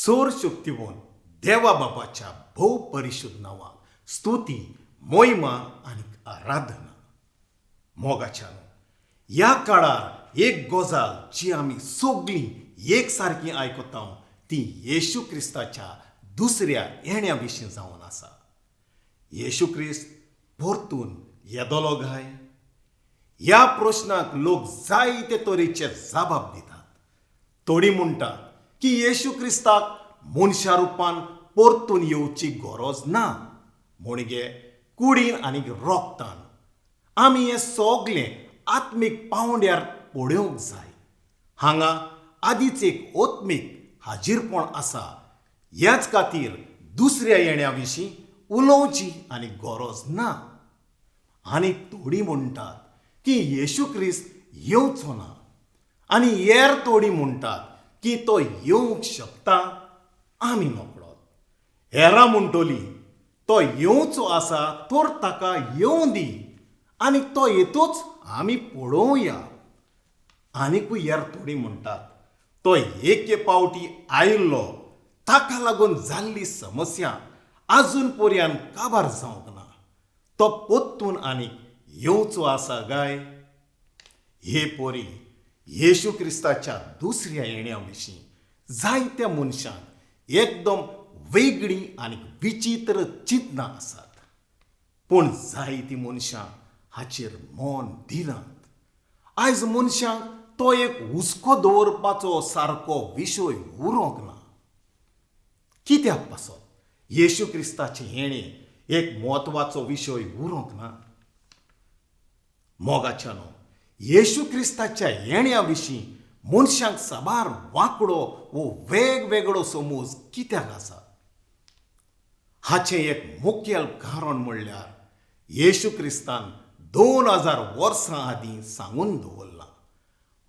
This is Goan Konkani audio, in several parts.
सोर शक्तिवंत देवा बापाच्या भोव परिशुद्ध नांवाक स्तुती, मोहिमा आनी आराधना. मोगाच्या, ह्या काळार एक गजाल जी आमी सगळीं एक सारकी आयकता ती येशू क्रिस्ताच्या दुसऱ्या येण्या विशीं जावन आसा. येशू क्रिस्त परतून येदलो काय? ह्या प्रश्नाक लोक जायते तरेचे जबाब दितात. थोडीं म्हणटात की येशू क्रिस्ताक मनशा रुपान परतून येवची गरज ना, म्हणगे कुडीन आनी रोगतान. आमी हें सगलें आत्मीक पांवड्यार पळोवंक जाय. हांगा आदींच एक आत्मीक हाजीरपण आसा, ह्याच खातीर दुसऱ्या येण्या विशीं उलोवची आनी गरज ना. आनी थोडीं म्हणटात की येशू क्रिस्त येवचो ना, आनी हेर थोडीं म्हणटात की तो येवंक शकता, आमी नकळत. हेरां म्हणटली तो येवचो आसा तर ताका येवं दी, आनी तो येतूच आमी पळोवया. आनीकूय हेर थोडीं म्हणटात तो एके पावटी आयिल्लो, ताका लागून जाल्ली समस्या आजून पर्यंत काबार जावंक ना, तो पोत्तून आनीक येवचो आसा काय? हे पोरी येशू क्रिस्ताच्या दुसऱ्या येण्या विशीं जायत्या मनशांक एकदम वेगळी आनी विचित्र चिंतनां आसात, पूण जायतीं मनशां हाचेर मन दिनात. आयज मनशांक तो एक हुस्को दवरपाचो सारको विशय उरोंक ना. कित्याक पासत येशू क्रिस्ताचें येणें एक म्हत्वाचो विशय उरोंक ना? मोगाच्यानो, येशू क्रिस्ताच्या येण्या विशीं मनशांक साबार वांकडो वो वेगवेगळो समज कित्याक आसा? हाचें एक मुखेल कारण म्हणल्यार येशू क्रिस्तान 2000 वर्सां आदीं सांगून दवरलां,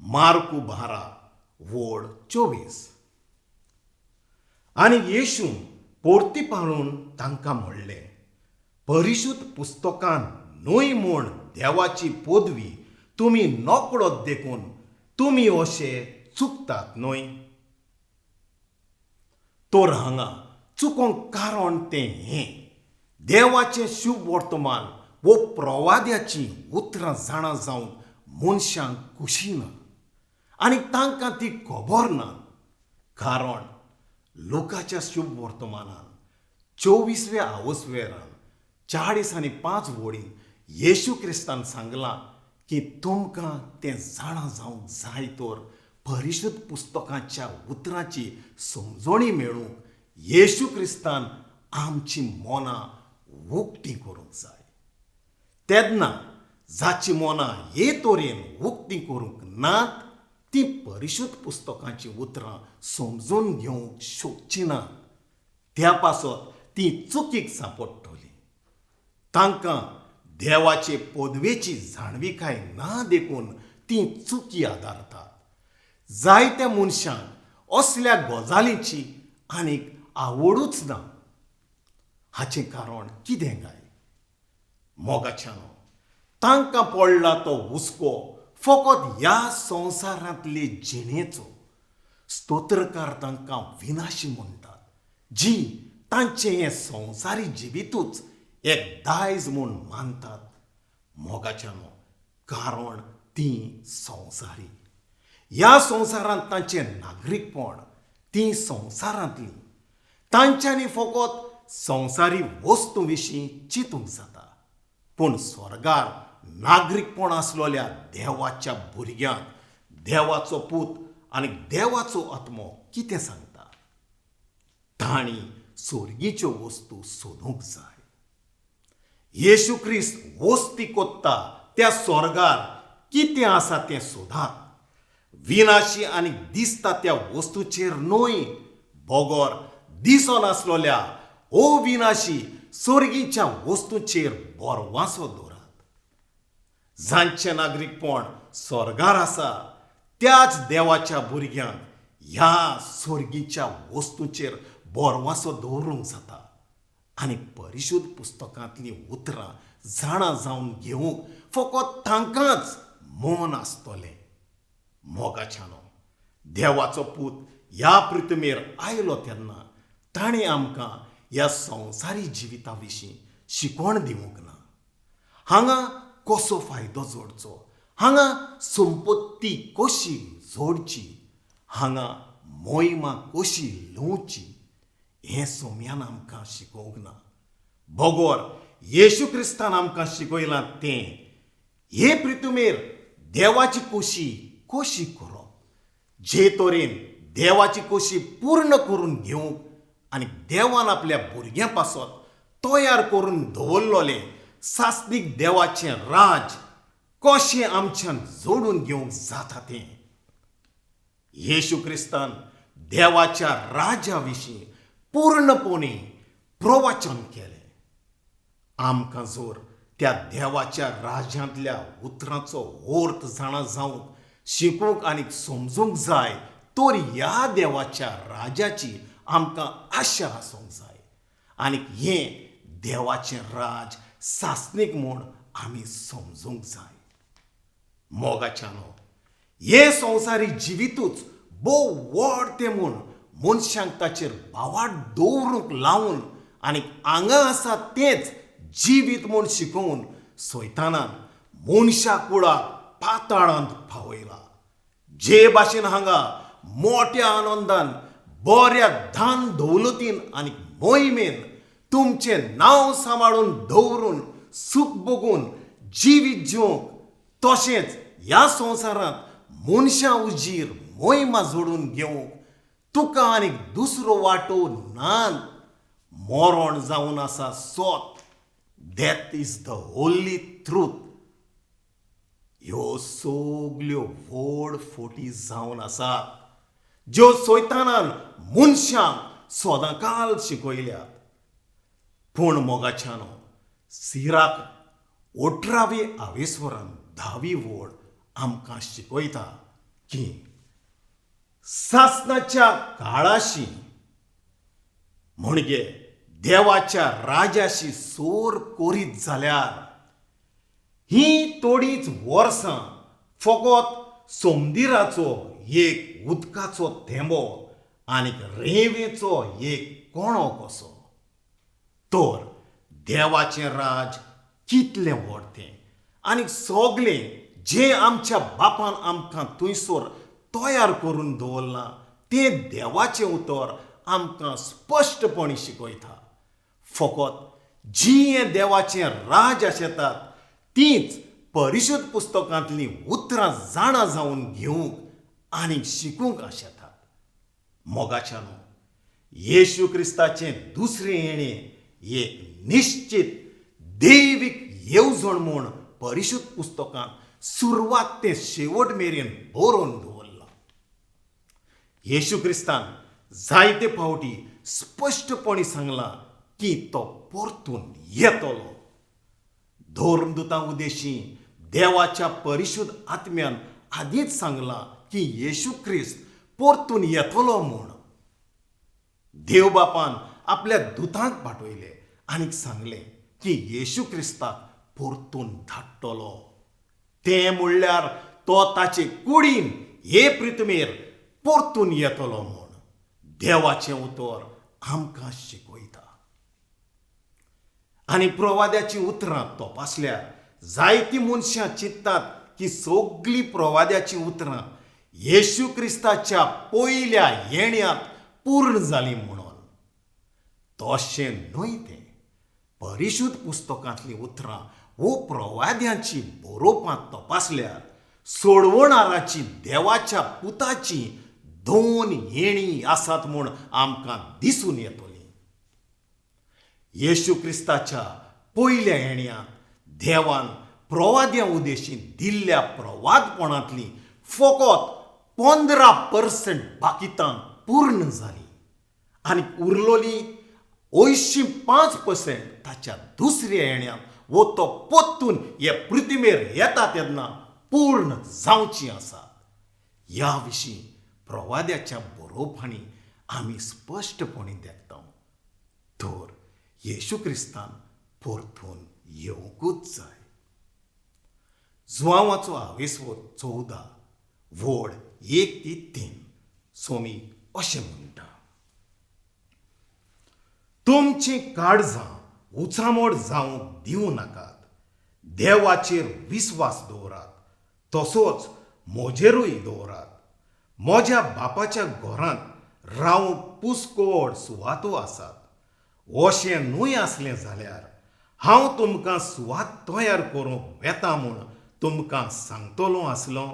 मार्कू 12:24. आनी येशू परती पाळून तांकां म्हणलें, परिशुद्ध पुस्तकान न्हय म्हूण देवाची पदवी तुमी नकळत देखून तुमी अशे चुकतात न्हय? तर हांगा चुकोंक कारण तें हें, देवाचें शुभ वर्तमान वो प्रवाद्याचीं उतरां जाणा जावंक मनशांक खुशी ना आनी तांकां ती खबर ना. कारण लोकाच्या शुभ वर्तमानान 24व्या आवस्वेरान 40 आनी 5 वळीन येशू क्रिस्तान सांगलां की तुमकां तें जाणा जावंक जाय तर परिशुद्ध पुस्तकाच्या उतरांची समजणी मेळूंक येशू क्रिस्तान आमची मनां उक्तीं करूंक जाय. तेन्ना जाची मनां हे तरेन उक्तीं करूंक नात ती परिशुद्ध पुस्तकांचीं उतरां समजून घेवंक शकची ना, त्या पासत ती चुकीक सांपडटली. तांकां देवाचे पदवेची जाणविकाय ना देखून ती चुकी आदारतात. जायत्या मनशांक असल्या गजालींची आनीक आवडूच ना. हाचें कारण कितें काय? मोगाच्यानो, तांकां पडला तो हुस्को फकत ह्या संवसारांतले जिणेचो. स्तोत्रकार तांकां विनाशी म्हणटात, जी तांचें हें संवसारी जिवितूच एक दायज म्हूण मानतात. मोगाच्यानो, कारण तीं संवसारी, ह्या संवसारांत तांचें नागरीकपण, तीं संवसारांतलीं. तांच्यांनी फकत संवसारी वस्तू विशीं चिंतूंक जाता, पूण स्वर्गार नागरीकपण आसलेल्या देवाच्या भुरग्यांक देवाचो पूत आनी देवाचो आत्मो कितें सांगता? तांणी स्वर्गीच्यो वस्तू सोदूंक जाय. येशू क्रिस्त वस्ती कोत्ता त्या स्वर्गार कितें आसा तें सोदात. विनाशी आनी दिसता त्या वस्तूचेर न्हय, बगर दिसनासलेल्या अविनाशी स्वर्गीच्या वस्तूचेर बरवासो दवरात. जांचें नागरीकपण स्वर्गार आसा त्याच देवाच्या भुरग्यांक ह्या स्वर्गीच्या वस्तूचेर बरवासो दवरूंक जाता आनी परिशुद्ध पुस्तकांतलीं उतरां जाणा जावन घेवंक फकत तांकांच मन आसतलें. मोगाच्यानो, देवाचो पूत ह्या पृथ्वीर आयलो तेन्ना ताणें आमकां ह्या संवसारी जिविता विशीं शिकवण दिवंक ना. हांगा कसो फायदो जोडचो, हांगा संपत्ती कशी जोडची, हांगा मोहिमा कशी लुवची हें सोम्यान आमकां शिकोवंक ना. बगर येशू क्रिस्तान आमकां शिकयलां तें हे पृथ्वीर देवाची कोशी कशी करप, जे तरेन देवाची कोशी पूर्ण करून घेवंक आनी देवान आपल्या भुरग्यां पासत तयार करून दवरलेलें सासणीक देवाचें राज कशें आमच्यान जोडून घेवंक जाता तें येशू क्रिस्तान देवाच्या राजा विशीं पूर्णपणे प्रवचन केलें. आमकां जर त्या देवाच्या राज्यांतल्या उतरांचो अर्थ जाणा जावंक शिकूंक आनी समजूंक जाय तर ह्या देवाच्या राजाची आमकां आशा आसूंक जाय आनी हें देवाचें राज सासणीक म्हूण आमी समजूंक जाय. मोगाच्यानो, हें संवसारीक जिवितूच भोव व्हड तें म्हूण मनशांक ताचेर भावार्थ दवरूंक लावन आनी हांगा आसा तेंच जिवीत म्हूण शिकोवन सैतानान मनशा कुळाक पाताळांत पावयला. जे भाशेन हांगा मोट्या आनंदान बऱ्या धान दौलतीन आनी मोहिमेन तुमचें नांव सांबाळून दवरून सूख भोगून जिवीत जिवंक, तशेंच ह्या संवसारांत मनशां उजीर मोहिमा जोडून घेवंक तुका आनी दुसरो वांटो ना. मरण जावन आसा सोत. Death is the only truth. ह्यो सगल्यो व्हड फोटी जावन आसात ज्यो सैतानान मनशांक सदांकाल शिकयल्यात. पूण मोगाच्यानो, सिराक 18वी आवेस्वरान 10वी व्हड आमकां शिकयता की सासणाच्या काळाशी म्हणजे देवाच्या राजाशी सोर करीत जाल्यार ही थोडीच वर्सां फकत सोमदिराचो एक उदकाचो थेंबो आनी रेंवेचो एक कोणो कसो. तर देवाचें राज कितलें व्हड तें आनी सगलें जें आमच्या बापान आमकां थंयसर तयार करून दवरलां तें देवाचें उतर आमकां स्पश्टपणी शिकयता. फकत जीं हें देवाचें राज आशेतात तींच परिशुद्ध पुस्तकांतलीं उतरां जाणा जावन घेवंक आनी शिकूंक आशेतात. मोगाच्यानो, येशू क्रिस्ताचें दुसरें येणें एक निश्चित दैवीक येवजण म्हूण परिशुद्ध पुस्तकांत सुरवात ते शेवट मेरेन बरोवन दवरलां. येशू क्रिस्तान जायते फावटी स्पश्टपणी सांगलां की तो परतून येतलो. धर्मदुतां उदेशी देवाच्या परिशुद्ध आत्म्यान आदींच सांगलां की येशू क्रिस्त परतून येतलो म्हूण. देव बापान आपल्या दुतांक पाठयले आनी सांगलें की येशू क्रिस्ताक परतून धाडटलो. तें म्हणल्यार तो ताचे कुडीन हे पृथ्वीर परतून येतलो म्हूण देवाचें उतर आमकां शिकयता. आनी प्रवाद्याचीं उतरां तपासल्यार जायतीं मनशां चिंततात की सगळीं प्रवाद्याचीं उतरां येशू क्रिस्ताच्या पयल्या येण्यांत पूर्ण जालीं म्हणून. तशें न्हय तें. परिशुद्ध पुस्तकांतलीं उतरां वो प्रवाद्यांची बरोवपां तपासल्यार सोडवणाराची देवाच्या पुताची दोन येणी आसात म्हूण आमकां दिसून येतली. येशू क्रिस्ताच्या पयल्या येण्यांत देवान प्रवाद्यां उदेशी दिल्ल्या प्रवादपणांतली फकत 15% बाकितां पूर्ण जाली आनी उरलोली 85% ताच्या दुसऱ्या येण्यांत वो तो परतून हे पृथ्वीर येता तेन्ना पूर्ण जावची आसा. ह्या विशीं प्रवाद्याच्या बरोवपांनी आमी स्पश्टपणी देखता. तर येशू क्रिस्तान परतून येवंकूच जाय. जुवांवाचो आवेसवो 14 वड 1 ते 3 सोमी अशें म्हणटा, तुमचीं काळजां उचामोड जावंक दिवं नाकात. देवाचेर विस्वास दवरात, तसोच म्हजेरूय दवरात. म्हज्या बापाच्या घरांत रावंक पुस्कोड सुवातो आसात. अशें न्हय आसलें जाल्यार हांव तुमकां सुवात तयार करूंक वेता म्हूण तुमकां सांगतलो आसलो.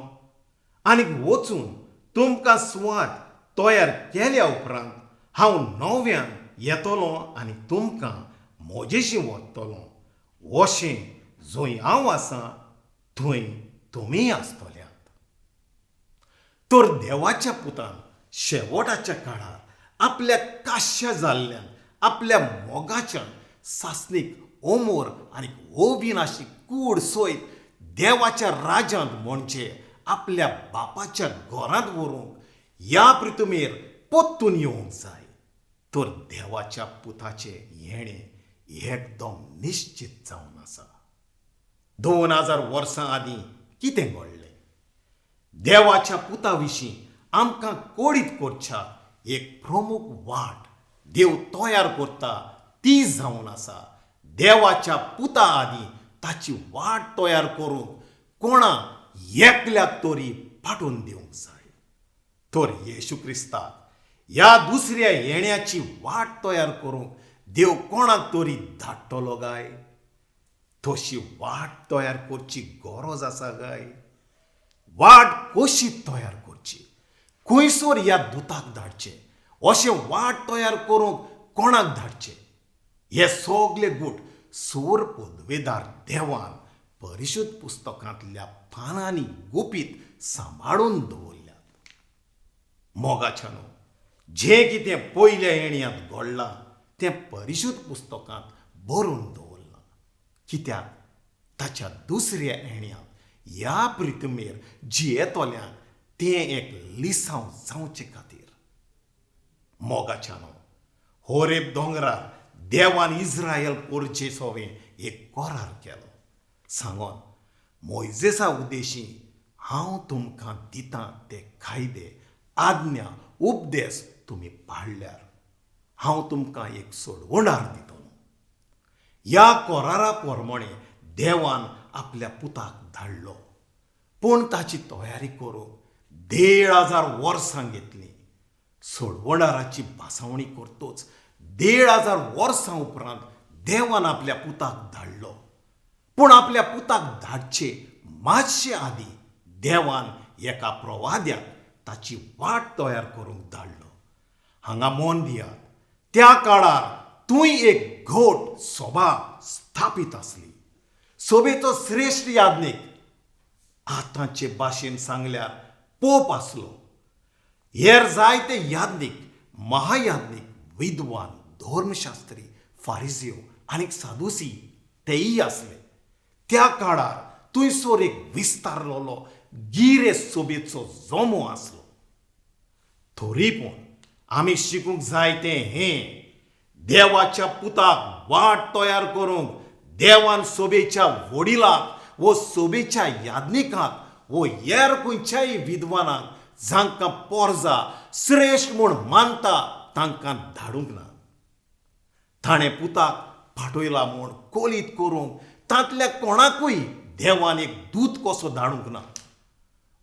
आनी वचून तुमकां सुवात तयार केल्या उपरांत हांव नव्यान येतलो आनी तुमकां म्हजेशी व्हरतलो. अशें जंय हांव आसा थंय तुमी आसतल्यात. तर देवाच्या पुतान शेवटाच्या काळार आपल्या काश्या जाल्ल्यान, आपल्या मोगाच्या सासणीक ओमोर आनी अविनाशी कूड सयत देवाच्या राज्यांत म्हणजे आपल्या बापाच्या घरांत व्हरूंक ह्या पृथ्वीर परतून येवंक जाय. तर देवाच्या पुताचें येणें एकदम निश्चीत जावन आसा. 2000 वर्सां आदीं कितें घडलें? देवाच्या पुता विशीं आमकां कोडीत करच्या एक प्रमुख वाट देव तयार करता ती जावन आसा. देवाच्या पुता आदीं ताची वाट तयार करूंक कोणा एकल्याक तरी पाठोवन दिवंक जाय. तर येशू क्रिस्ताक ह्या दुसऱ्या येण्याची वाट तयार करूंक देव कोणाक तरी धाडटलो काय? तशी वाट तयार करची गरज आसा काय? वाट कशी तयार करची? खंयसर ह्या दुताक धाडचें? अशें वाट तयार करूंक कोणाक धाडचें? हे सगले गूट सोर पदवेदार देवान परिशुद्ध पुस्तकांतल्या पानांनी गुपीत सांबाळून दवरल्यात. मोगाच्यानो, जें कितें पयल्या येण्यांत घडलां तें परिशुद्ध पुस्तकांत बरोवन दवरलां. कित्याक? ताच्या दुसऱ्या येण्यांत ह्या पृथ्वीर जियेतल्यांक तें एक लिसांव जावचे खातीर. मोगाच्यानो, होरेब दोंगरार देवान इस्रायल पोरचे सोवें एक करार केलो, सांगोन मोयजेसा उद्देशी हांव तुमकां दितां ते कायदे, आज्ञा, उपदेश तुमी पाळल्यार हांव तुमकां एक सोडवणार दितलो. ह्या करारा प्रमाणे देवान आपल्या पुताक धाडलो, पूण ताची तयारी करूंक 1500 वर्सां घेतलीं. सोडवणाराची भासावणी करतोच 1500 वर्सां उपरांत देवान आपल्या पुताक धाडलो. पूण आपल्या पुताक धाडचे मातशे आदीं देवान एका प्रवाद्याक ताची वाट तयार करूंक धाडलो. हांगा मन दियात, त्या काळार थंय एक घोट सभा स्थापीत आसली. सभेचो श्रेश्ठ याज्ञीक, आतांचे भाशेन सांगल्यार पोप आसलो. हेर जायते याज्ञीक, महायाज्ञीक, विद्वान, धर्मशास्त्री, फारिजियो आनी सादुसी तेय आसले. त्या काळार थंयसर एक विस्तारलेलो गिरे सोबेचो जमो आसलो. तरी पूण आमी शिकूंक जाय तें हें, देवाच्या पुताक वाट तयार करूंक देवान सोबेच्या वडिलाक वो सोबेच्या याज्ञिकाक वो हेर खंयच्याय विद्वानाक जांकां पोरजा श्रेश्ठ म्हूण मानता तांकां धाडूंक ना. ताणें पुताक पाठयला म्हूण कोलीत करूंक तांतल्या कोणाकूय देवान एक दूत कसो धाडूंक ना.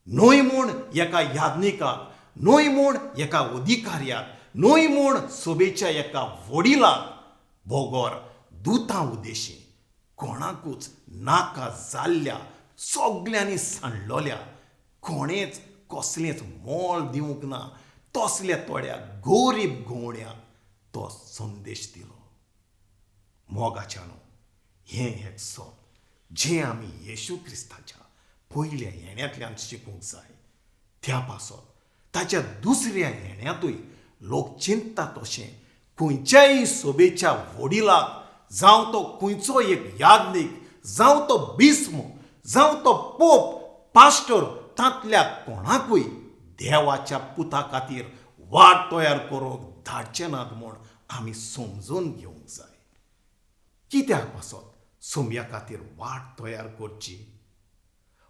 न्हय म्हूण एका याज्ञिकाक, न्हय म्हूण एका अधिकाऱ्याक, न्हय म्हूण सोबेच्या एका वडिलाक, बगर दुतां उद्देशी कोणाकूच नाका जाल्ल्या सगल्यांनी सांडलोल्या, कोणेच कसलेंच मोल दिवंक ना तसल्या थोड्या गरीब गवण्याक तो संदेश दिलो. मोगाच्यानो, हें एक सत जें आमी येशू क्रिस्ताच्या पयल्या येण्यांतल्यान शिकूंक जाय. त्या पासत ताच्या दुसऱ्या येण्यांतूय लोक चिंतता तशें खंयच्याय सोबेच्या वडिलाक, जावं तो खंयचो एक याज्ञीक, जावं तो बिस्म, जावं तो पोप, पास्टर, तांतल्या कोणाकूय देवाच्या पुता खातीर वाट तयार करूंक धाडचे नात म्हूण आमी समजून घेवंक जाय. कित्याक पासत सोम्या खातीर वाट तयार करची?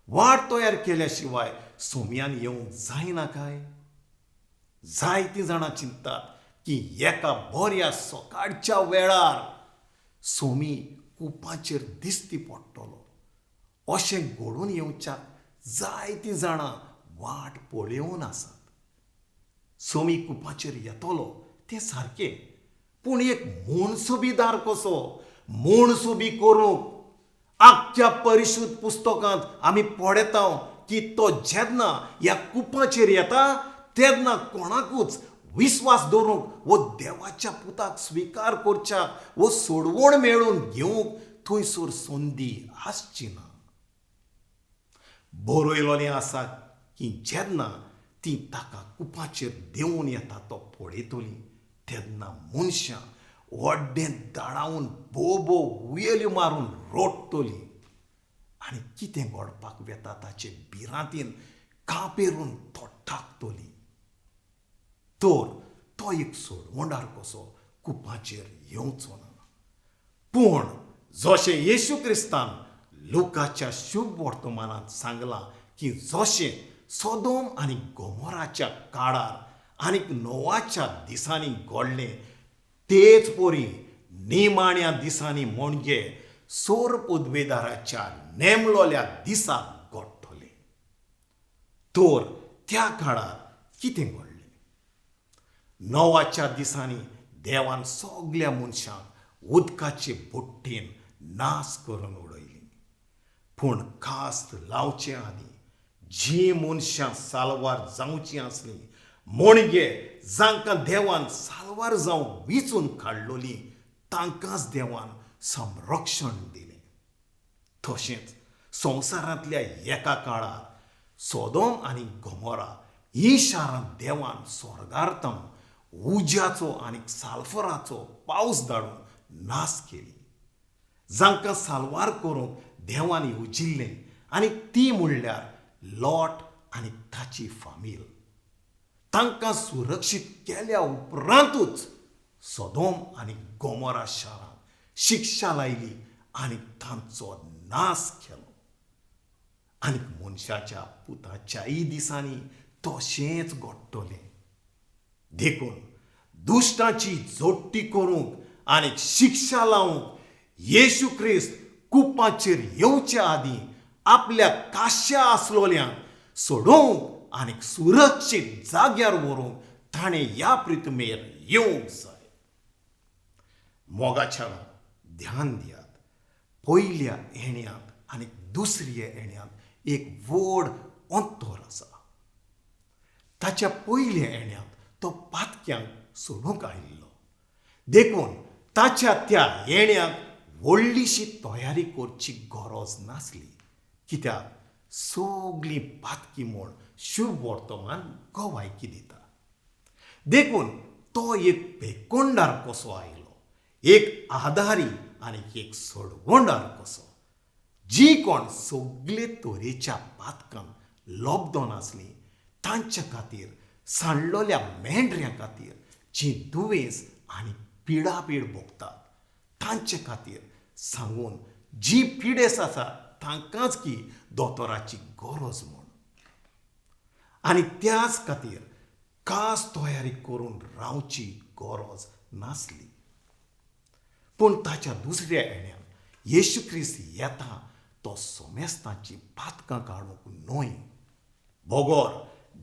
वाट तयार केल्या शिवाय सोम्यान येवंक जायना काय? जायतीं जाणां चिंततात की एका बऱ्या सकाळच्या वेळार सोमी कुपाचेर दिसती पडटलो. अशें घडून येवच्याक जायतीं जाणां वाट पळोवन आसात. सोमी कुपाचेर येतलो तें सारकें, पूण एक मुणसुबीदार कसो मुणसुबी करूंक आख्ख्या परिशुद्ध पुस्तकांत आमी पळयता की तो जेन्ना ह्या कुपाचेर येता तेन्ना कोणाकूच विस्वास दवरूंक वो देवाच्या पुताक स्विकार करच्याक वो सोडवण मेळून घेवंक थंयसर संदी आसची ना. बरयलोलें आसा की जेन्ना ती ताका कुपाचेर देंवून येता तो पळयतली तेन्ना मनशां व्हड्डें दाडावन बोबो उयेल्यो मारून रडटली आनी कितें घडपाक वेता ताचे भिरांतीन कांपेरून तो टाकतली. तर तो एक सोडवणदार कसो कुपाचेर येवचो ना. पूण जशें येशू क्रिस्तान लुकाच्या शुभ वर्तमानांत सांगलां की जशें सोदोम आनी गोमोराच्या काळार आनी नोवाच्या दिसांनी घडलें तेच परी निमाण्या दिसांनी म्हणजे सोर पदवेदाराच्या नेमलोल्या दिसाक घडटलें. तर त्या काळार कितें घडलें? नोवाच्या दिसांनी देवान सगल्या मनशांक उदकाचे बोट्टेन नाश करून उडयली. पूण कास्त लावचे आदीं जी मनशां साल्वार जावचीं आसलीं म्हणजे जांकां देवान साल्वार जावंक विचून काडलोली तांकांच देवान संरक्षण दिलें. तशेंच संवसारांतल्या एका काळार सोदोम आनी गोमोरा ही शारां देवान स्वर्गार्थम उज्याचो आनी साल्फराचो पावस धाडून नाश केली. जांकां साल्वार करूंक देवान येवजिल्लें आनी ती म्हणल्यार लॉट आनी ताची फामील. तांकां सुरक्षीत केल्या उपरांतूच सोदोम आनी गोमोरा शारांत शिक्षा लायली आनी तांचो नाश केलो. आनी मनशाच्या पुताच्याय दिसांनी तशेंच घडटलें. देखून दुश्टांची जोडटी करूंक आनी शिक्षा लावंक येशू क्रिस्त कुपाचेर येवचे आदीं आपल्या काश्या आसलोल्यांक सोडोवंक आनी सुरक्षीत जाग्यार व्हरूंक ताणें ह्या पृथ्वीर येवंक जाय. मोगाच्या ध्यान दियात, पयल्या येण्यांत आनी दुसऱ्या येण्यांत एक व्हड अंतर आसा. ताच्या पयल्या येण्यांत तो पातक्यांक सोडूंक आयिल्लो, देखून ताच्या त्या येण्याक व्हडलीशी तयारी करची गरज नासली, कित्याक सगळीं पातकी म्हूण शुभ वर्तमान गवायकी दिता. देखून तो एक पेकोंडार कसो आयलो, एक आदारी आनी एक सोडवणदार कसो. जी कोण सगळे तरेच्या पातकान लब्दोन आसली तांच्या खातीर, सांडलोल्या मेंढऱ्यां खातीर जी दुयेंस आनी पिडापीड भोगतात तांचे खातीर सांगून जी पिडेस आसा तांकांच की दोतोराची गरज म्हूण, आनी त्याच खातीर खास तयारी करून रावची गरज नासली. पूण ताच्या दुसऱ्या येण्यान येशू क्रिस्त येता तो सोमेस्तांची पातकां काडूंक न्हय, बगर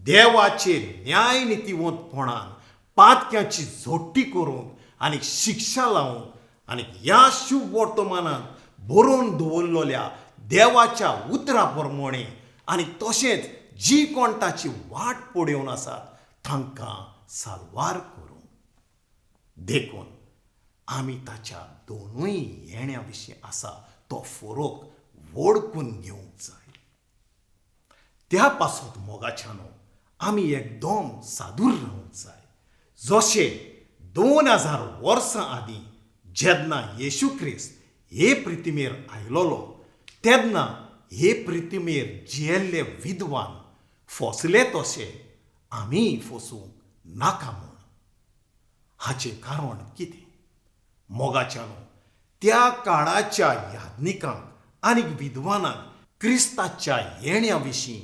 देवाचे न्याय नितीवंतपणान पातक्यांची जोडटी करूंक आनी शिक्षा लावंक आनी ह्या शुभ वर्तमानांत बरोवन दवरलेल्या देवाच्या उतरा प्रमाणे आनी तशेंच जी कोण ताची वाट पळोवन आसात तांकां साल्वार करूंक. देखून आमी ताच्या दोनूय येण्या विशीं आसा तो फरक वळखून घेवंक जाय. त्या पासत मोगाच्यानो आमी एकदम सादूर रावंक जाय. जशें 2000 वर्सां आदीं जेन्ना येशू क्रिस्त हे पृथ्वीर आयलोलो तेन्ना हे पृथ्वीर जियेल्ले विद्वान फसले तशे आमी फसूंक नाका म्हूण. हाचें कारण कितें? मोगाच्यानो, त्या काळाच्या याज्ञिकांक आनी विद्वानांक क्रिस्ताच्या येण्या विशीं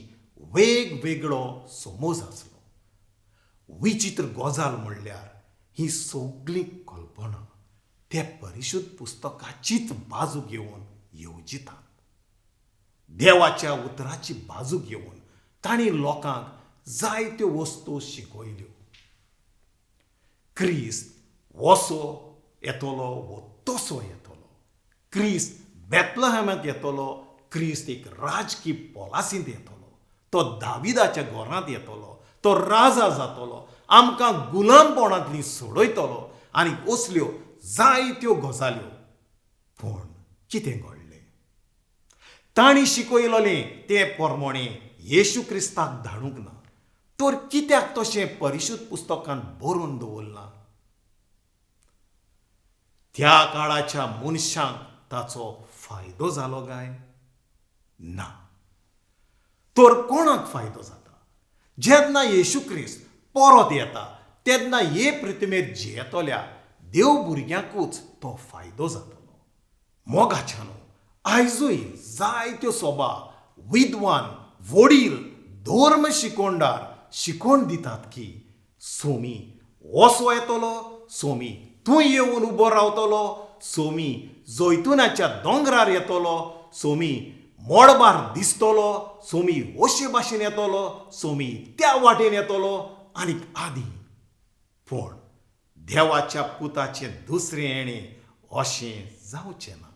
वेगवेगळो समज आसलो. विचित्र गजाल म्हणल्यार ही सगळीं कल्पना ते परिशुद्ध पुस्तकाचीच बाजू घेवन येवजितात. देवाच्या उतराची बाजू घेवन तांणी लोकांक जायत्यो वस्तू शिकयल्यो. क्रिस्त असो येतलो वो तसो येतलो, क्रिस्त बेतलहमाक येतलो, क्रिस्त एक राजकी पोलासींत येतलो, तो दाविदाच्या घरांत येतलो, तो राजा जातलो, आमकां गुलामपणांतली सोडयतलो आनी असल्यो जायत्यो गजाल्यो. पूण कितें घडलें? तांणी शिकयलें तें प्रमाणें येशू क्रिस्ताक धाडूंक ना, तर कित्याक तशें परिशुद्ध पुस्तकान बरोवन दवरलां? त्या काळाच्या मनशांक ताचो फायदो जालो काय ना? तर कोणाक फायदो जाता? जेन्ना येशू क्रिस्त परत येता तेन्ना हे पृथ्वीर जियेतल्या देव भुरग्यांकूच तो फायदो जातलो. मोगाच्यानो, आयजूय जायत्यो सोबा विद्वान वडील धर्म शिकोवणार शिकोवन दितात की सोमी असो येतलो, सोमी तूं येवन उबो रावतलो, सोमी जैतुनाच्या दोंगरार येतलो, सोमी मळबार दिसतलो, सोमी अशे भाशेन येतलो, सोमी त्या वाटेन येतलो आनी आदी. पूण देवाच्या पुताचें दुसरें येणें अशें जावचें ना.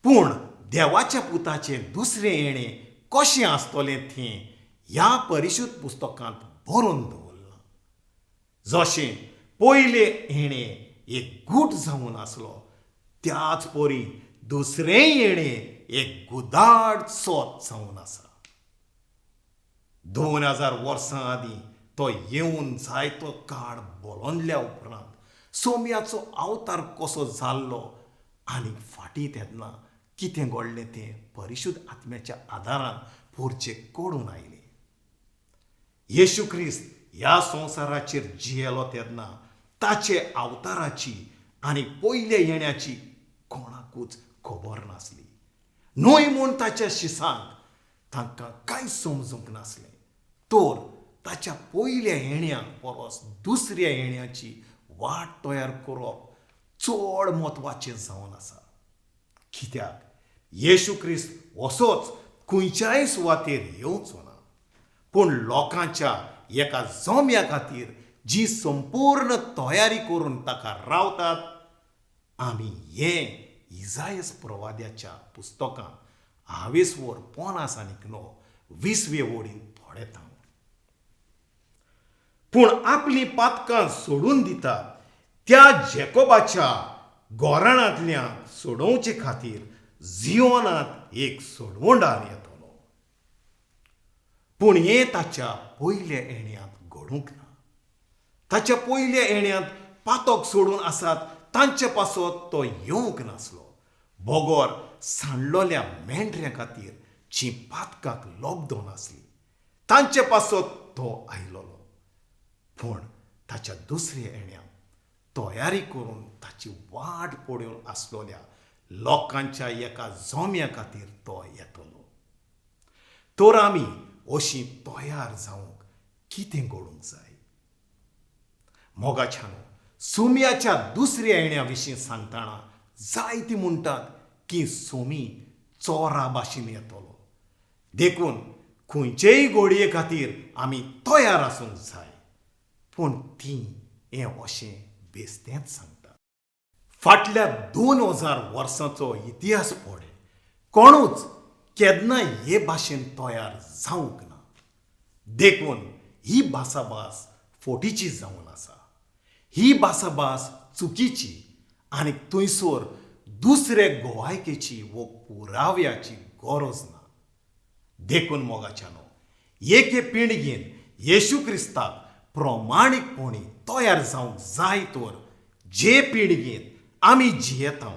पूण देवाच्या पुताचें दुसरें येणें कशें आसतलें तें ह्या परिशुद्ध पुस्तकांत बरोवन दवरलां. जशें पयलें येणें एक गूट जावन आसलो, त्याच परी दुसरें येणें एक गुदाड सोत जावन आसा. 2000 वर्सां आदीं तो येवन जायतो काळ बोलनल्या उपरांत सोम्याचो अवतार कसो जाल्लो आनी फाटीं तेन्ना कितें घडलें तें परिशुद्ध आत्म्याच्या आदारान पोरचें कळून आयलें. येशू क्रिस्त ह्या संवसाराचेर जियेलो तेन्ना ताचे अवताराची आनी पयल्या येण्याची कोणाकूच खबर नासली. न्हय म्हूण ताच्या शिसांक तांकां कांय समजूंक नासलें, तर ताच्या पयल्या येण्या परस दुसऱ्या येण्याची वाट तयार करप चड म्हत्वाचें जावन आसा. कित्याक येशू क्रिस्त असोच खंयच्याय सुवातेर येवचो ना, पूण लोकांच्या एका जम्या खातीर जी संपूर्ण तयारी करून ताका रावतात. आमी हें इजायस प्रवाद्याच्या पुस्तकांत हावेसवर 50 आनी 20वे वडीन पळयता. पूण आपलीं पातकां सोडून दितात त्या जेकोबाच्या गोराणांतल्यान सोडोवचे खातीर जियोनांत एक सोडवंडार येतलो. पूण हें ताच्या पयल्या येण्यांत घडूंक ना. ताच्या पयल्या येण्यांत पातक सोडून आसात तांचे पासत तो येवंक नासलो, बगर सांडलोल्या मेंढऱ्यां खातीर जी पातकाक लॉकडावन आसली तांचे पासत तो आयलोलो. पूण ताच्या दुसऱ्या येण्यांत तयारी करून ताची वाट पळोवन आसलोल्या लोकांच्या एका जम्या खातीर तो येतलो. तर आमी अशी तयार जावंक कितें घडूंक जाय? मोगाच्यानो, सोम्याच्या दुसऱ्या येण्या विशीं सांगतना जायती म्हणटात की सोमी चोरा भाशेन येतलो, देखून खंयचेय घोडये खातीर आमी तयार आसूंक जाय. पूण ती हें अशें बेस्तेंच सांगता. फाटल्या 2000 वर्सांचो इतिहास पळय, कोणूच केन्ना हे भाशेन तयार जावंक ना. देखून ही भासाभास फोटीची जावन आसा. ही भासाभास चुकीची आनी थंयसर दुसरे गोवायकेची वो पुराव्याची गरज ना. देखून मोगाच्यानो, एके पिळगेन येशू क्रिस्ताक प्रमाणीकपणी तयार जावंक जाय, तर जे पिळगेंत आमी जियेता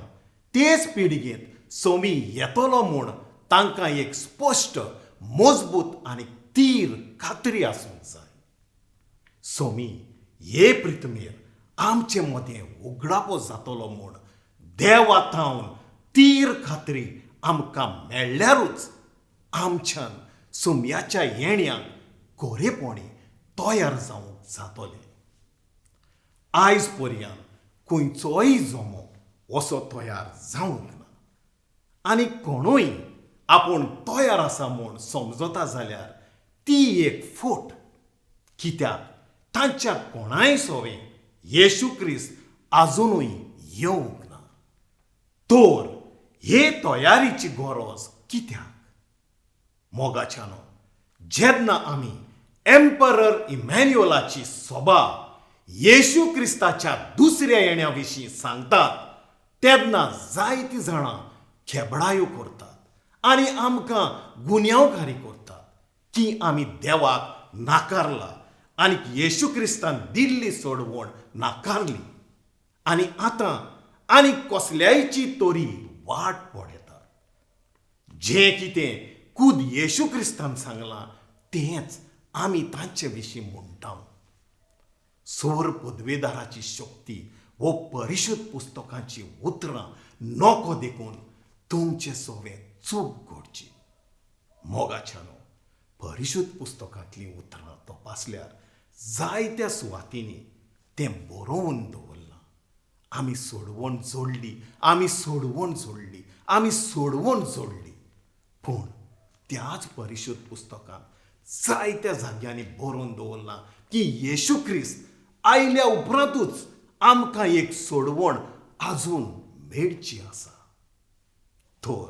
तेच पिळगेंत सोमी येतलो म्हूण तांकां एक स्पश्ट, मजबूत आनी तीर खात्री आसूंक जाय. सोमी हे पृथ्वीर आमचे मदें उगडापो जातलो म्हूण देवा थावन तीर खात्री आमकां मेळ्ळ्यारूच आमच्यान सोम्याच्या येण्याक खरेपणी तयार जावंक जातलें. आयज पर्यान खंयचोय जमो असो तयार जावंक ना आनी कोणूय आपूण तयार आसा म्हूण समजता जाल्यार ती एक फट, कित्याक तांच्या कोणाय सोवें येशू क्रिस्त आजुनूय येवंक ना. तर हे तयारीची गरज कित्याक? मोगाच्यानो, जेन्ना आमी एम्परर इमॅन्युअलाची सभा येशू क्रिस्ताच्या दुसऱ्या येण्या विशीं सांगतात तेन्ना जायतीं जाणां खेबडायो करतात आनी आमकां गुन्यांवकारी करतात की आमी देवाक नाकारला आनी येशू क्रिस्तान दिल्ली सोडवण नाकारली आनी आतां आनी कसल्यायची तरी वाट पळयतात. जें कितें खुद येशू क्रिस्तान सांगलां तेंच आमी तांचे विशीं म्हणटा. सोर पदवेदाराची शक्ती वो परिशुद्ध पुस्तकांची उतरां नको देखून तुमचे सोवे चूक घडची. मोगाच्यानो, परिशुद्ध पुस्तकांतलीं उतरां तपासल्यार जायत्या सुवातींनी तें बरोवन दवरलां. आमी सोडवण जोडली, आमी सोडवण जोडली, आमी सोडवण जोडली, पूण त्याच परिशुद्ध पुस्तकांत जायत्या जाग्यांनी बरोवन दवरलां की येशू क्रिस्त आयल्या उपरांतूच आमकां एक सोडवण आजून मेळची आसा. तर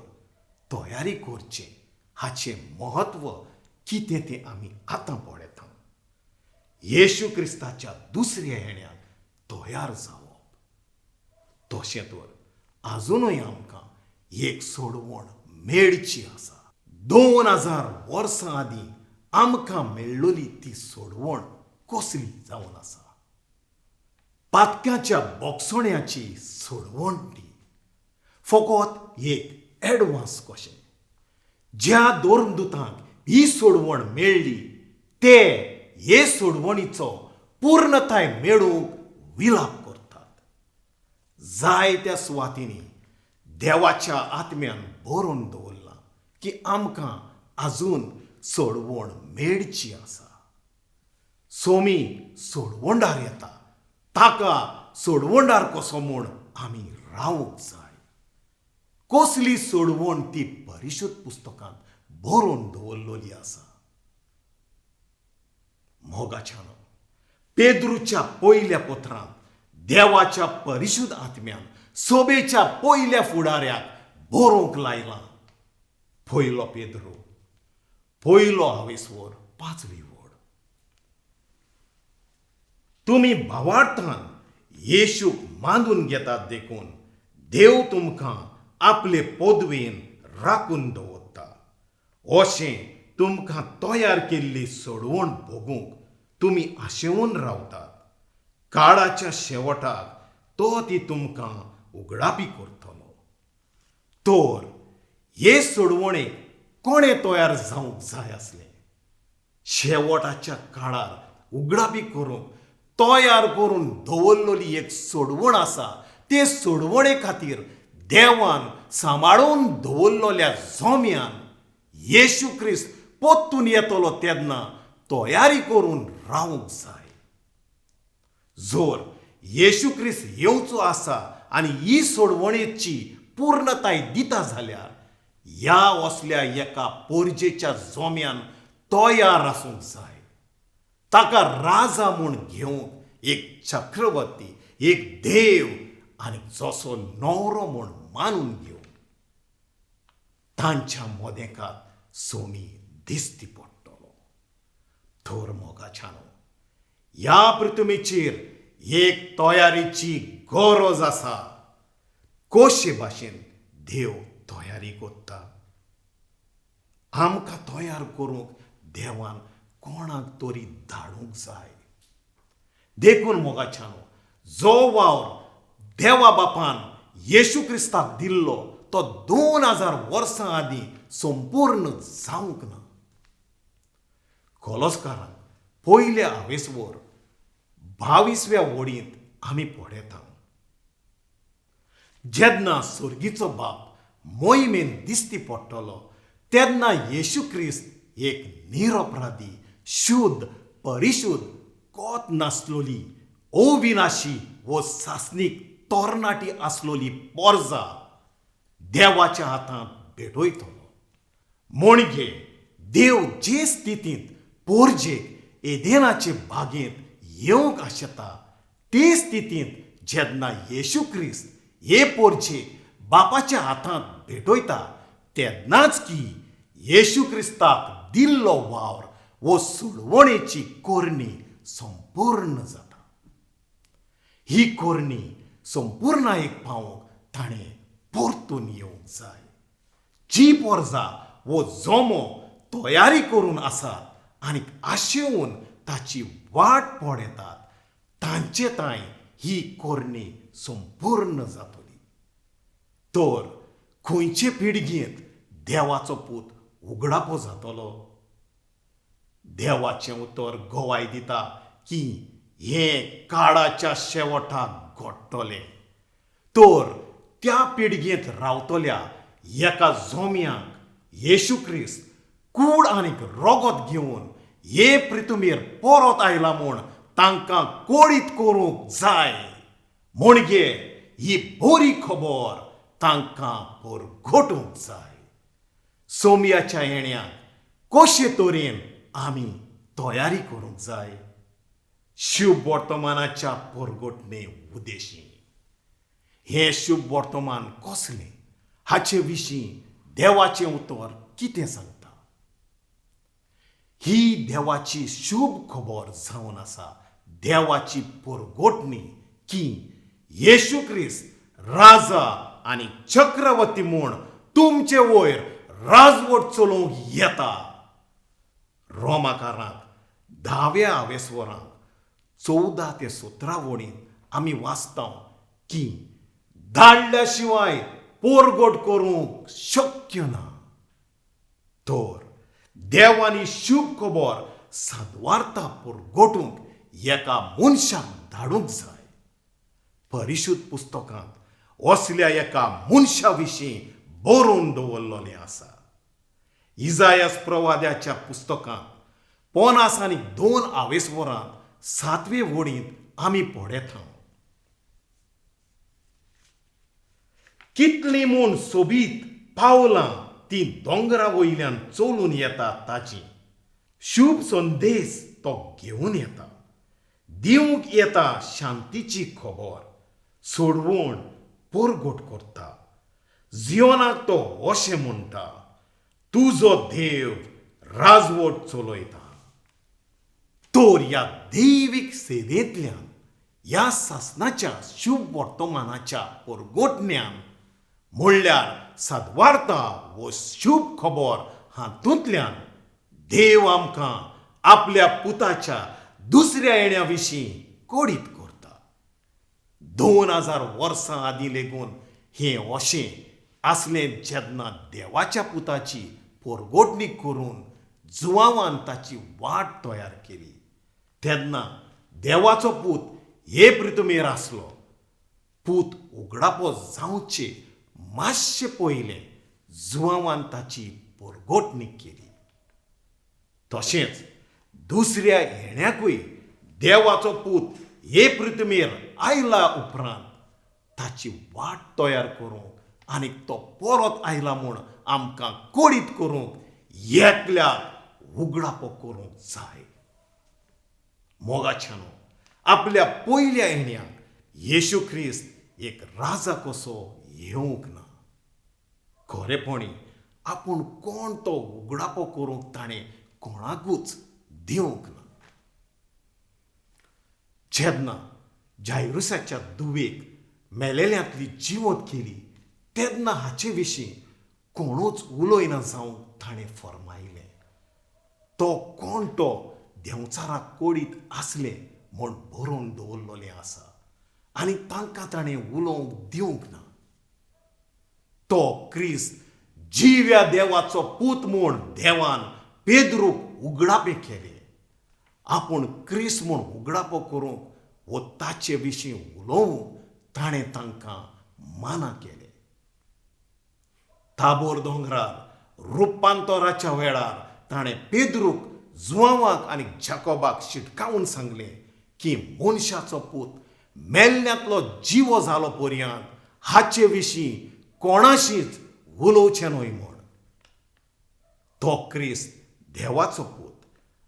तयारी करचें हाचें म्हत्व कितें तें आमी आतां पळयता. येशू क्रिस्ताच्या दुसऱ्या येण्याक तयार जावप. तशें तर आजुनूय आमकां एक सोडवण मेळची आसा. 2000 वर्सां आदीं आमकां मेळ्ळली ती सोडवण कसली जावन आसा? पातक्याच्या बोगसण्याची सोडवण ती फकत एक एडवान्स कशें. ज्या धर्मदुतांक ही सोडवण मेळ्ळी ते हे सोडवणीचो पूर्णताय मेळूंक विलाप करतात. जायत्या सुवातींनी देवाच्या आत्म्यान बरोवन दवरलां की आमकां आजून सोडवण मेळची आसा. सोमी सोडवणदार येता, ताका सोडवणदार कसो म्हूण आमी रावंक जाय. कसली सोडवण ती परिशुद्ध पुस्तकांत बरोवन दवरलेली आसा. मोगाच्यानो, पेद्रूच्या पयल्या पत्रांत देवाच्या परिशुद्ध आत्म्यान सोबेच्या पयल्या फुडाऱ्याक बरोवंक लायलां. पयलो पेद्रू, पयलो हावेसवर, 5वी वड. तुमी भावार्थान येशूक मानून घेतात देखून देव तुमकां आपले पदवेन राखून दवरता. अशें तुमकां तयार केल्ली सोडवण भोगूंक तुमी आशेवन रावतात. काळाच्या शेवटाक तो ती तुमकां उगडापी करतलो. तर हे सोडवणेक कोणें तयार जावंक जाय आसलें? शेवटाच्या काळार उगडापी करूंक तयार करून दवरलेली एक सोडवण आसा. ते सोडवणे खातीर देवान सांबाळून दवरलेल्या जोम्यान येशू क्रिस्त परतून येतलो तेन्ना तयारी करून रावंक जाय. जर येशू क्रिस्त येवचो आसा आनी ही सोडवणेची पूर्णताय दिता जाल्यार ह्या असल्या एका पोरजेच्या जोम्यान तयार आसूंक जाय. ताका राजा म्हूण घेवंक एक चक्रवर्ती, एक देव आनी जसो न्हवरो म्हूण मानून घेवंक तांच्या मदेकात सोमी दिसती पडटलो. थोर मोगाच्यानो, ह्या पृथ्वीचेर एक तयारीची गरज आसा. कशे भाशेन देव तयारी करता? आमकां तयार करूंक देवान कोणाक तरी धाडूंक जाय. देखून मोगाच्यानो, जो वावर देवा बापान येशू क्रिस्ताक दिल्लो तो 2000 वर्सां आदीं संपूर्ण जावंक ना. कोलोस्कारान पयल्या हावेसवर 22व्या वडींत आमी पळयता, जेन्ना स्वर्गीचो बाप मोहिमेन दिसती पडटलो तेन्ना येशू क्रिस्त एक निरपराधी, शुद्ध, परिशुद्ध कोत नासलोली अविनाशी वो सासणीक तरणाटी आसलोली पोरजा देवाच्या हातांत भेटयतलो. म्हणगे देव जे स्थितींत पोरजेक एदेनाचे बागेंत येवंक आशेता ते स्थितींत जेन्ना येशू क्रिस्त हे पोरजेक बापाच्या हातांत भेटयता तेन्नाच की येशू क्रिस्ताक दिल्लो वावर वो सोडवणेची कोरणी संपूर्ण जाता. ही कोरणी संपुर्णायेक पावोवंक ताणें परतून येवंक जाय. जी पोरजा वो जोमो तयारी करून आसात आनी आशेवन ताची वाट पळयतात तांचे तांय ही कोरणी संपूर्ण जातली. तर खंयचे पिळगेंत देवाचो पूत उगडापो जातलो? देवाचें उतर गवाय दिता की हें काळाच्या शेवटाक घडटलें. तर त्या पिळगेंत रावतल्या एका जोम्याक येशू क्रिस्त कूड आनीक रगत घेवन हे पृथ्वीर परत आयला म्हूण तांकां कळीत करूंक जाय. म्हणजे ही बरी खबर तांकां परगटूंक जाय. सोमयाच्या येण्याक कशे तरेन आमी तयारी करूंक जाय? शुभ वर्तमानाच्या परगटणे उद्देशी हें शुभ वर्तमान कसलें हाचे विशीं देवाचें उतर कितें सांगता? ही देवाची शुभ खबर जावन आसा, देवाची परगटणी की येशू क्रिस्त राजा आनी चक्रवर्ती म्हूण तुमचे वयर राजवट चलोवंक येता. रोमाकारांक 10व्या आवेस्वरांक 14 ते 17 वळींत आमी वाचता की धाडल्या शिवाय पोरगोट करूंक शक्य ना. तर देवानी शुभ खबर सद्वार्ता परगटूंक एका मनशाक धाडूंक जाय. परिशुद्ध पुस्तकांत असल्या एका मनशा विशीं बरोवन दवरलेलें आसा. इजायस प्रवाद्याच्या पुस्तकांत 50 आनी 2 आवेस्वरांत 7वे वळींत आमी पळयता, कितली म्हूण सोबीत पावलां ती दोंगरा वयल्यान चलून येता, ताची शुभ संदेश तो घेवन येता, दिवंक येता शांतीची खबर, सोडवण परगट करता. जियोनाक तो अशें म्हणटा, तुजो देव राजवट चलयता. तर ह्या दैवीक सेवेंतल्यान, ह्या सासणाच्या शुभ वर्तमानाच्या परगटण्यान, म्हणल्यार सद्वार्ता वो शुभ खबर हातूंतल्यान देव आमकां आपल्या पुताच्या दुसऱ्या येण्या विशीं कळीत करता. 2000 वर्सां आदीं लेगून हें अशें आसलें जेन्ना देवाच्या पुताची परगटणी करून जुवावान ताची वाट तयार केली तेन्ना देवाचो पूत हे पृथ्वीर आसलो. पूत उगडापो जावचे मातशें पयलें जुवावान ताची परगटणी केली. तशेंच दुसऱ्या येण्याकूय देवाचो पूत हे पृथ्वीर आयला उपरांत ताची वाट तयार करूंक आनी तो परत आयला म्हूण आमकां कळीत करूंक एकल्याक उगडापो करूंक जाय. मोगाच्यानो, आपल्या पयल्या येण्याक येशू क्रिस्त एक राजा कसो येवंक ना. खरेपणी आपूण कोण तो उगडापो करूंक ताणें कोणाकूच दिवंक ना. जेन्ना जायरुसाच्या दुवेक मेलेल्यांतली जिवंत केली तेन्ना हाचे विशीं कोणूच उलयना जावंक ताणें फर्मायलें. तो कोण तो देंवचाराक कळीत आसलें म्हूण बरोवन दवरलेलें आसा आनी तांकां ताणें उलोवंक दिवंक ना. तो क्रिस्त जिव्या देवाचो पूत म्हूण देवान पेद्रूक उगडापें केलें. आपूण क्रिस्त म्हूण उगडापो करूंक वो ताचे विशीं उलोवंक ताणें तांकां माना केलें. ताबोर दोंगरार रुपांतराच्या वेळार ताणें पेद्रूक जुवांवाक आनी जाकोबाक शिटकावन सांगलें की मनशाचो पूत मेल्ल्यांतलो जिवो जालो पर्यंत हाचे विशीं कोणाशीच उलोवचें न्हय म्हूण. तो क्रिस्त देवाचो पूत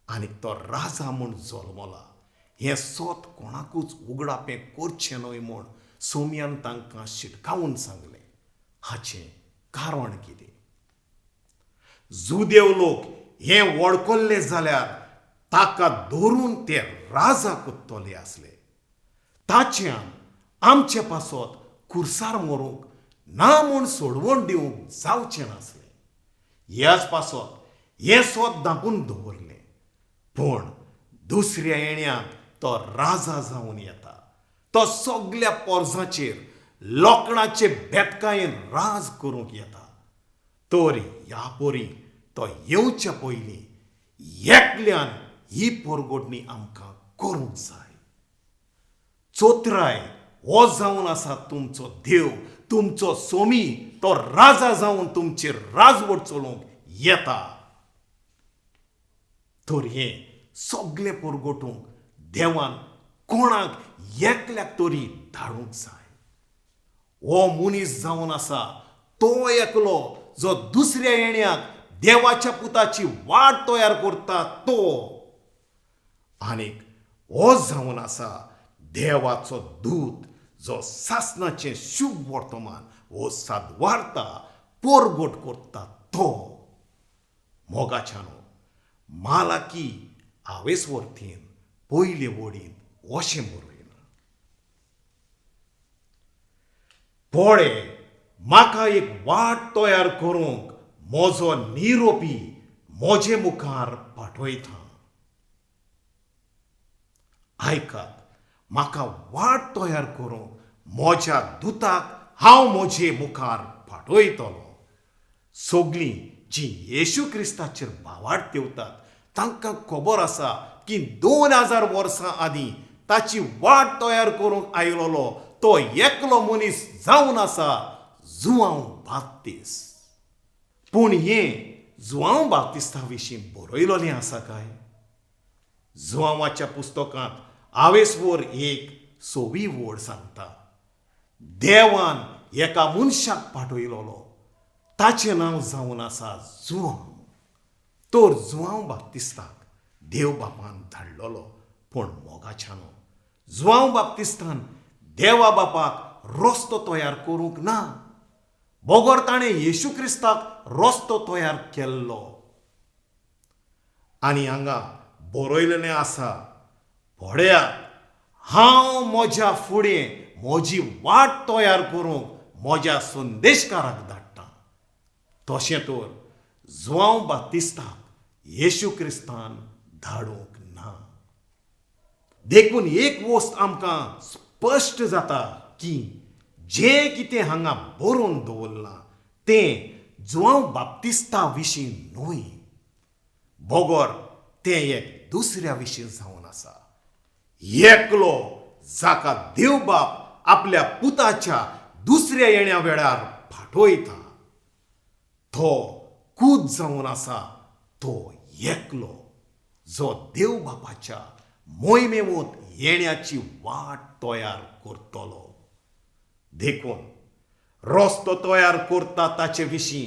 आनी तो राजा म्हूण जल्मला हें सत कोणाकूच उगडापें करचें न्हय म्हूण सोम्यान तांकां शिटकावन सांगलें. हाचें कारण कितें? जुदेव लोक हें वळखल्ले जाल्यार ताका धरून ते राजा कोत्तले आसले. ताच्यान आमचे पासत कुर्सार मरूंक ना म्हूण सोडवण दिवंक जावचें नासलें. ह्याच पासत हें सत धांपून दवरलें. पूण दुसऱ्या येण्याक तो राजा जावन येता. तो सगल्या पोरसांचेर लोकणाचे बेतकायेन राज करूंक येता. तर ह्या परी तो येवच्या पयलीं एकल्यान ही पोरगोडणी आमकां करूंक जाय. चोत्राय हो जावन आसा तुमचो देव, तुमचो सोमी, तो राजा जावन तुमचेर राजवट चलोवंक येता. तर हें सगलें परगटूंक देवान कोणाक एकल्याक तरी धाडूंक जाय. हो मनीस जावन आसा तो एकलो जो दुसऱ्या येण्याक देवाच्या पुताची वाट तयार करता तो. आनीक हो जावन आसा देवाचो दूत जो सासणाचें शुभ वर्तमान हो सादवार्ता पोरगोट करता तो. मोगाच्यानो मालाकी हावेसवर्थीन पयले वडीन अशें बरयलां, पळे म्हाका एक वाट तयार करूंक म्हजो निरोपी म्हजे मुखार पाठयता. आयकात, म्हाका वाट तयार करूंक म्हज्या दुताक हांव म्हजे मुखार पाठयतलो. सगलीं जीं येशू क्रिस्ताचेर भावार्थ देंवतात तांकां खबर आसा की 2000 वर्सां आदीं ताची वाट तयार करूंक आयलोलो तो एकलो मनीस जावन आसा जुआंव बाप्तीस्त. पूण हें जुआंव बाप्तिस्ता विशीं बरयलोलें आसा काय? जुआंवाच्या पुस्तकांत आवेसवर 1:26 वड सांगता, देवान एका मनशाक पाठयलोलो ताचें नांव जावन आसा जुआंव. तर जुआंव बाप्तिस्ताक देव बापान धाडलोलो. पूण मोगाच्यानो जुआंव बाप्तिस्तान देवा बापाक रस्तो तयार करूंक ना, बगर ताणें येशू क्रिस्ताक रस्तो तयार केल्लो. आनी हांगा बरयलेलें आसा, पळयात हांव म्हज्या फुडें म्हजी वाट तयार करूंक म्हज्या संदेशकाराक धाडटा. तशें तर जुआंव बाप्तिस्ताक येशू क्रिस्तान धाडूंक ना. देखून एक वस्त आमकां स्पश्ट जाता की जें कितें हांगा बरोवन दवरलां तें जुआंव बाप्तिस्ता विशीं न्हय, बगर तें एक दुसऱ्या विशीं जावन आसा. एकलो जाका देव बाप आपल्या पुताच्या दुसऱ्या येण्या वेळार पाठयता तो कूद जावन आसा तो एकलो जो देव बापाच्या मोहिमेवत येण्याची वाट तयार करतलो. देखून रस्तो तयार करता ताचे विशीं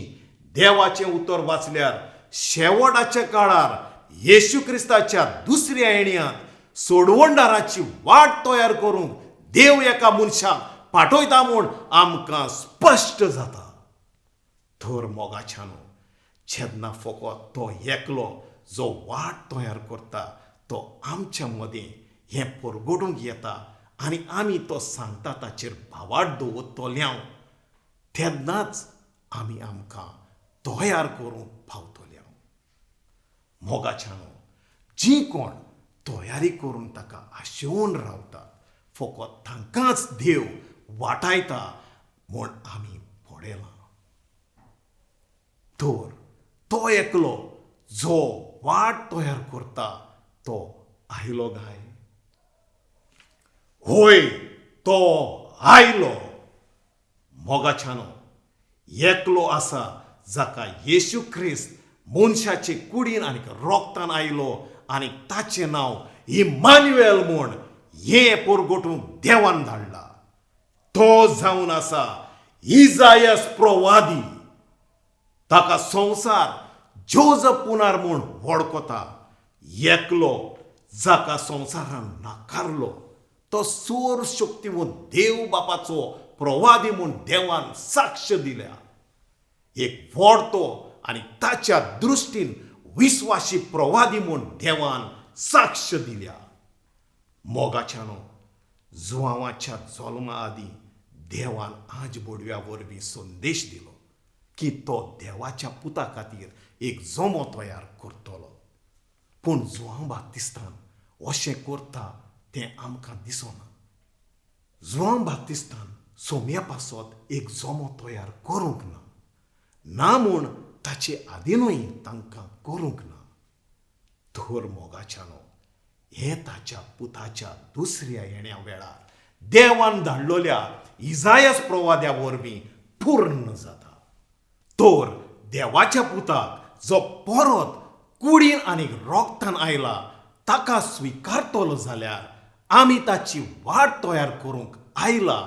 देवाचें उतर वाचल्यार शेवटाच्या काळार येशू क्रिस्ताच्या दुसऱ्या येण्यात सोडवणदाराची वाट तयार करूंक देव एका मनशाक पाठयता म्हूण आमकां स्पश्ट जाता. तर मोगाच्यानो जेन्ना फकत तो एकलो जो वाट तयार करता तो आमच्या मदीं हें परगटूंक येता आनी आमी तो सांगता ताचेर भावार्थ दवरतले तेन्नाच आमी आमकां तयार करूंक पावतले. मोगाच्यानो जीं कोण तयारी करून ताका आशेवन रावतात फकत तांकांच देव वाटायता म्हूण आमी पळयलां. तर तो एकलो जो वाट तयार करता तो आयलो काय? होय, तो आयलो. मोगाच्यानो एकलो आसा जाका येशू क्रिस्त मनशाचे कुडीन आनी रोगतान आयलो आनी ताचें नांव इमान्युएल म्हूण हें पोरगोटूंक देवान धाडला. तो जावन आसा इजायस प्रवादी. ताका संवसार जोजफ पुनार म्हूण वळखता. एकलो जाका संवसारान नाकारलो तो सोर शक्तिवंत देव बापाचो प्रवादी म्हूण देवान साक्ष दिल्या. एक व्हड तो आनी ताच्या दृश्टीन विस्वाशी प्रवादी म्हूण देवान साक्ष दिल्या. मोगाच्यानो, जुवांवाच्या जल्मा आदीं देवान आज बोडव्या वरवीं संदेश दिलो की तो देवाच्या पुता खातीर एक जमो तयार करतलो. पूण जुवांव बाप्तिस्तान अशें करता तें आमकां दिसना. जुवांव बाप्तिस्तान सोम्या पासत एक जमो तयार करूंक ना, ना म्हूण ताचे आदिनूय तांकां करूंक ना. तर मोगाच्यानो, हें ताच्या पुताच्या दुसऱ्या येण्या वेळार देवान धाडलोल्या इजायस प्रवाद्या वरवीं पूर्ण जाता. तर देवाच्या पुताक जो परत कुडीन आनी रोगतान आयला ताका स्विकारतलो जाल्यार आमी ताची वाट तयार करूंक आयला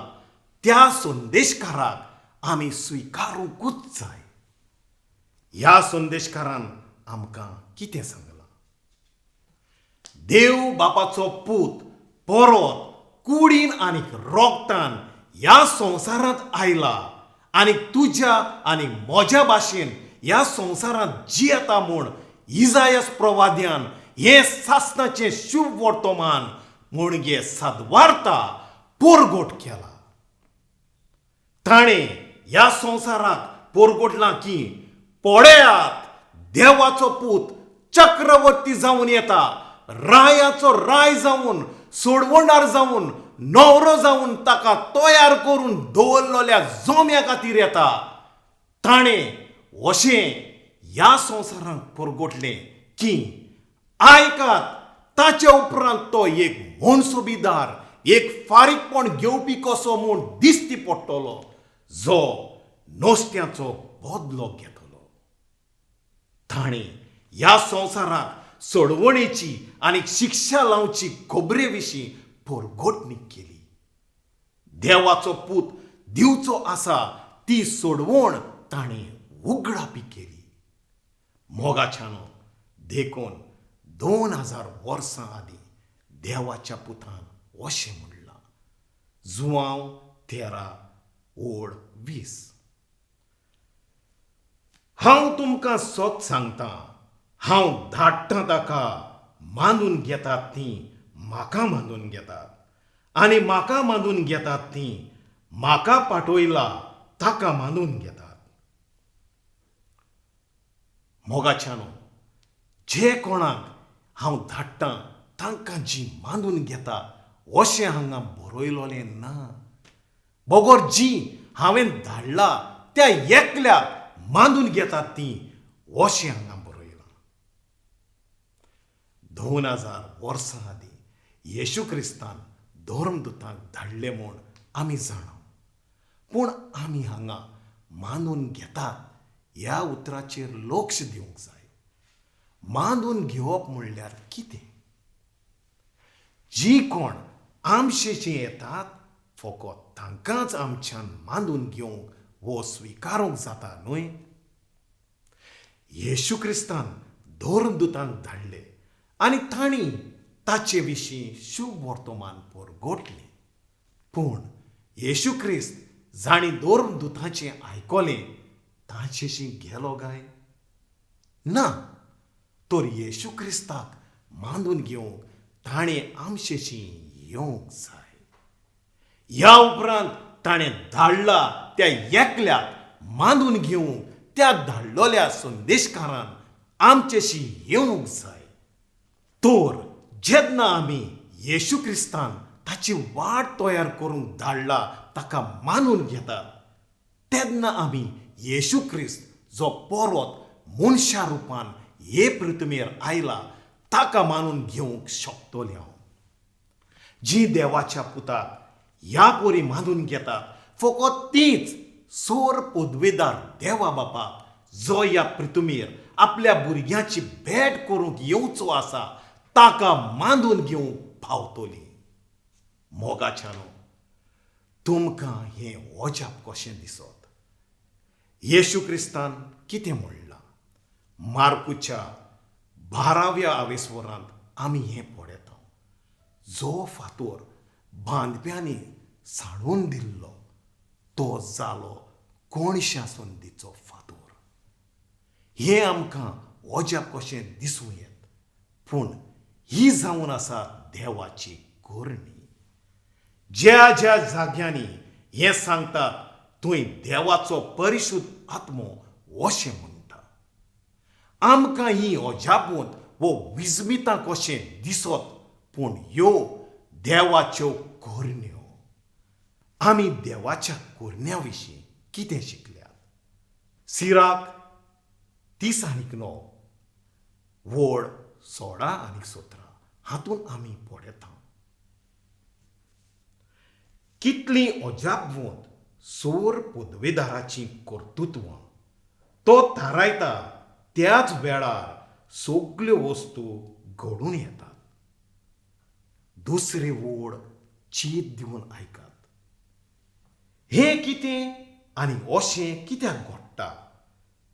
त्या संदेशकाराक आमी स्विकारूंकूच जाय. ह्या संदेशकारान आमकां कितें सांगलां? देव बापाचो पूत परत कुडीन आनी रोगतान ह्या संवसारांत आयला आनी तुज्या आनी म्हज्या भाशेन ह्या संवसारांत जियेता म्हूण इजायस प्रवाद्यान हें सासणाचें शुभ वर्तमान म्हणजे सद्वार्ता पोरगोट केला. ताणें ह्या संवसाराक पोरगोटलां की पळयात, देवाचो पूत चक्रवर्ती जावन येता, रायाचो राय जावन, सोडवणार जावन, न्हवरो जावन ताका तयार करून दवरलेल्या जोम्या खातीर येता. ताणें अशें ह्या संवसाराक पोरगोटलें की आयकात, ताचे उपरांत तो एक मनसोबीदार, एक फारीकपण घेवपी कसो म्हूण दिसती पडटलो, जो नुस्त्याचो बदलो घेतलो. ताणें ह्या संवसाराक सोडवणेची आनी शिक्षा लावची खबरे विशीं पोरगोटणी केली. देवाचो पूत दिवचो आसा ती सोडवण ताणें उगडापी केली. मोगाच्यानो, देखून 2000 वर्सां आदीं देवाच्या पुतान अशें म्हणलां, जुवांव 13:20, हांव तुमकां सत सांगतां, हांव धाडटां ताका मानून घेतात तीं म्हाका मानून घेतात, आनी म्हाका मानून घेतात तीं म्हाका पाठयला ताका मानून घेतात. मोगाच्यानो, जे कोणाक हांव धाडटां तांकां जी मानून घेता अशें हांगा बरयलोलें ना, बगर जी हांवें धाडला त्या एकल्याक मानून घेतात तीं अशें हांगा बरयलां. 2000 वर्सां आदीं येशू क्रिस्तान धर्मदुतांक धाडले म्हूण आमी जाणा, पूण आमी हांगा मानून घेतात ह्या उतराचेर लक्ष दिवंक जाय. मानून घेवप म्हणल्यार कितें? जी कोण आमशेचीं येतात फकत तांकांच आमच्यान मानून घेवंक वो स्विकारूंक जाता न्हय? येशू क्रिस्तान धर्मदुतांक धाडले आनी तांणी ताचे विशीं शुभ वर्तमान परगटलें. पूण येशू क्रिस्त जांणी धर्मदुतांचें आयकलें तांचेशी गेलो काय ना? तर येशू क्रिस्ताक मानून घेवंक ताणें आमशेशी येवंक जाय. ह्या उपरांत ताणें धाडला त्या एकल्याक मानून घेवंक त्या धाडलोल्या संदेशकारान आमचेशी येवंक जाय. तर जेन्ना आमी येशू क्रिस्तान ताची वाट तयार करूंक धाडला ताका मानून घेतात तेन्ना आमी येशू क्रिस्त जो परत मनशा रुपान हे पृथ्वीर आयला ताका मानून घेवंक शकतले. हांव जी देवाच्या पुताक ह्या परी मानून घेतात फकत तीच सोर पदवेदार देवा बापाक जो ह्या पृथ्वीर आपल्या भुरग्यांची भेट करूंक येवचो आसा ताका मांदून घेवंक पावतली. मोगाच्यानो, तुमकां हें अजाप कशें दिसत? येशू क्रिस्तान कितें म्हणलां? मार्कुच्या 12व्या आवेस्वरांत आमी हें पळयता, जो फातोर बांदप्यांनी सांडून दिल्लो तो जालो कोणशा संदीचो फातोर. हें आमकां अजाप कशें दिसूं येत, पूण ही जावन आसा देवाची करणी. ज्या ज्या जाग्यांनी हें सांगतात थंय देवाचो परिशुद्ध आत्मो अशें म्हणटा. आमकां ही अजापूत वो विस्मितां कशें दिसत, पूण ह्यो देवाच्यो करण्यो. आमी देवाच्या करण्या विशीं कितें शिकल्यात? सिराक 30:9 वड 16 आनी 17 हातूंत आमी पळयता, कितलीं अजापवंत सोर पदवेदाराचीं कर्तृत्वां तो थारायता, त्याच वेळार सगल्यो वस्तू घडून येतात. दुसरे वड चीत दिवन आयकात, हें कितें आनी अशें कित्याक घडटा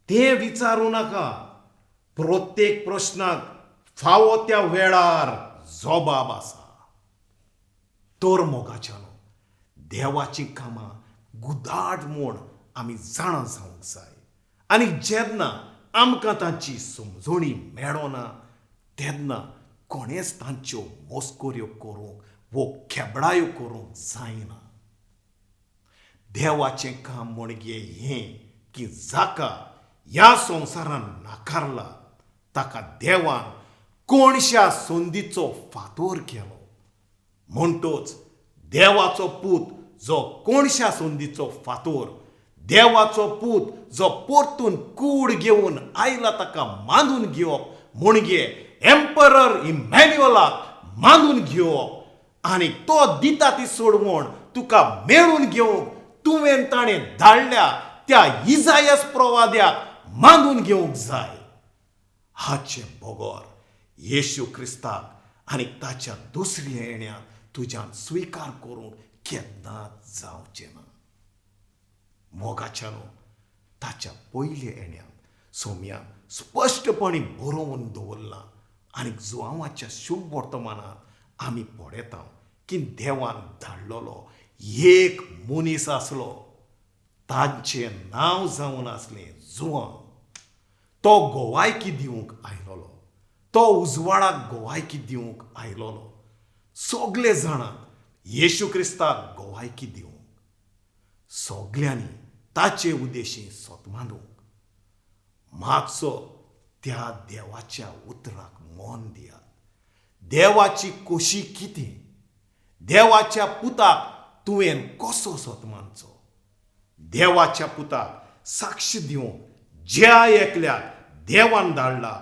तें विचारूं नाका. प्रत्येक प्रश्नाक फावो त्या वेळार जबाब आसा. तर मोगाच्यानो, देवाचीं कामां गुदाट म्हूण आमी जाणा जावंक जाय आनी जेन्ना आमकां तांची समजणी मेळना तेन्ना कोणेच तांच्यो मस्कऱ्यो करूंक वो खेबडायो करूंक जायना. देवाचें काम म्हणजे हें की जाका ह्या संवसारान नाकारला ताका देवान कोणशा संदीचो फातोर केलो. म्हणटोच देवाचो पूत जो कोणशा संदीचो फातोर, देवाचो पूत जो परतून कूड घेवन आयला ताका मानून घेवप म्हणजे एम्परर इमॅन्युअलाक मानून घेवप आनी तो दिता ती सोडवण तुका मेळून घेवंक तुवें ताणें धाडल्या त्या इजायस प्रवाद्याक मानून घेवंक जाय. हाचे बगर येशू क्रिस्ताक आनी ताच्या दुसऱ्या येण्याक तुज्यान स्विकार करूंक केन्नाच जावचें ना. मोगाच्यानो, ताच्या पयल्या येण्यात सोम्यान स्पश्टपणी बरोवन दवरलां आनी जुआंवाच्या शुभ वर्तमानांत आमी पळयता की देवान धाडलेलो एक मनीस आसलो, तांचें नांव जावन आसलें जुआंव. तो गोवायकी दिवंक आयलोलो, तो उजवाडाक गोवायकी दिवंक आयलोलो. सगळे जाणात येशू क्रिस्ताक गोवायकी दिवंक, सगल्यांनी ताचे उद्देशी सोत मानूंक. मातसो त्या देवाच्या उतराक मन दियात. देवाची खोशी कितें? देवाच्या पुताक तुवें कसो सोत मानचो? देवाच्या पुताक साक्ष दिवंक ज्या एकल्याक देवान धाडला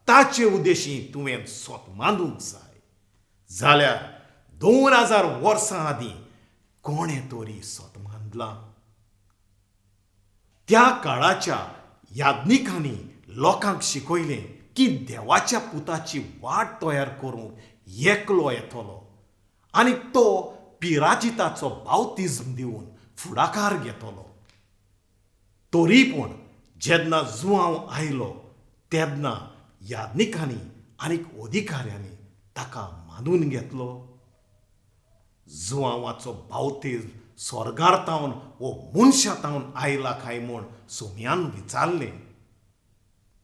ताचे उद्देशी तुवें सोत मानूंक जाय. जाल्यार 2000 वर्सां आदीं कोणें तरी सोत मानलां? त्या काळाच्या याज्ञिकांनी लोकांक शिकयलें की देवाच्या पुताची वाट तयार करूंक एकलो येतलो आनी तो पिराजिताचो बावतिज्म दिवन फुडाकार घेतलो. तरी पूण जेन्ना जुआंव आयलो तेन्ना याज्ञिकांनी आनी अधिकाऱ्यांनी ताका मानून घेतलो. जुआंवाचो बावतीज्म स्वर्गार तावन वो मनशा तावन आयला काय म्हूण सोम्यान विचारलें.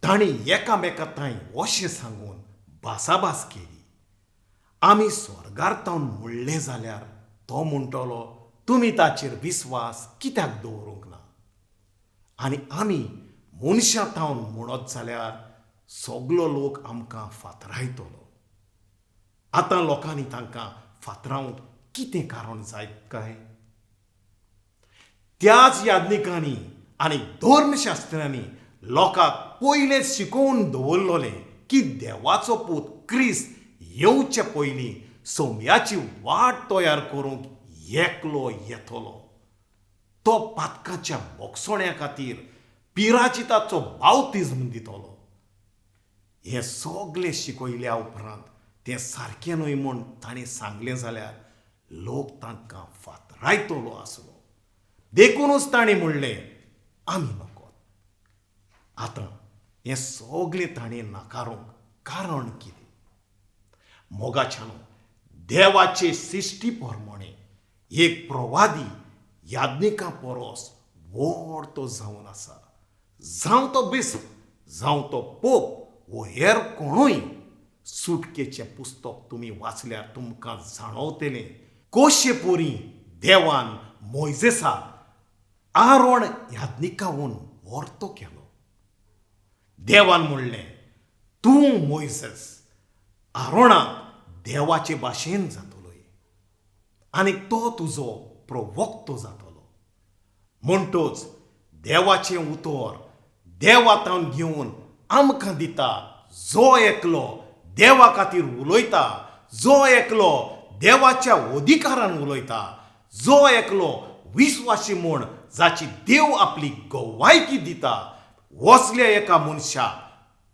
तांणी एकामेका तांय अशें सांगून भासाभास केली, आमी स्वर्गार तावन म्हणलें जाल्यार तो म्हणटलो तुमी ताचेर विस्वास कित्याक दवरूंक ना, आनी आमी मनशां तावन म्हणत जाल्यार सगलो लोक आमकां फातरायतलो. आतां लोकांनी तांकां फातरावंक कितें कारण जायत काय? त्याच याज्ञिकांनी आनी धर्मशास्त्र्यांनी लोकांक पयलें शिकोवन दवरलोलें की देवाचो पूत क्रिस्त येवचे पयलीं सोम्याची वाट तयार करूंक एकलो येतलो. तो पातकाच्या बोगसोण्या खातीर पिराचिताचो बावतिज्म दितलो. हें सगलें शिकयल्या उपरांत तें सारकें न्हय म्हूण ताणें सांगलें जाल्यार लोक तांकां फातरायतलो आसलो. देखुनूच ताणें म्हणलें, आमी नकोत. आतां हें सगलें ताणें नाकारूंक कारण कितें? मोगाच्यानो, देवाचे सिश्टी प्रमाणें एक प्रवादी याज्ञिकां परस व्हड तो जावन आसा. जावं तो बिस्प, जावं तो पोप वो हेर कोणूय. सुटकेचें पुस्तक तुमी वाचल्यार तुमकां जाणवतलें कशे परी देवान मोयजेसाक आरोण याज्ञिकावून व्हरतो केलो. देवान म्हणलें, तूं मोयजेस आरोणाक देवाचे भाशेन जातलोय आनी तो तुजो प्रवक्तो जातलो. म्हणटच देवाचें उतर देवातावन घेवन आमकां दिता जो एकलो देवा खातीर उलयता, जो एकलो देवाच्या अधिकारान उलयता, जो एकलो विस्वासी म्हूण जाची देव आपली गवायकी दिता, वसल्या एका मनशाक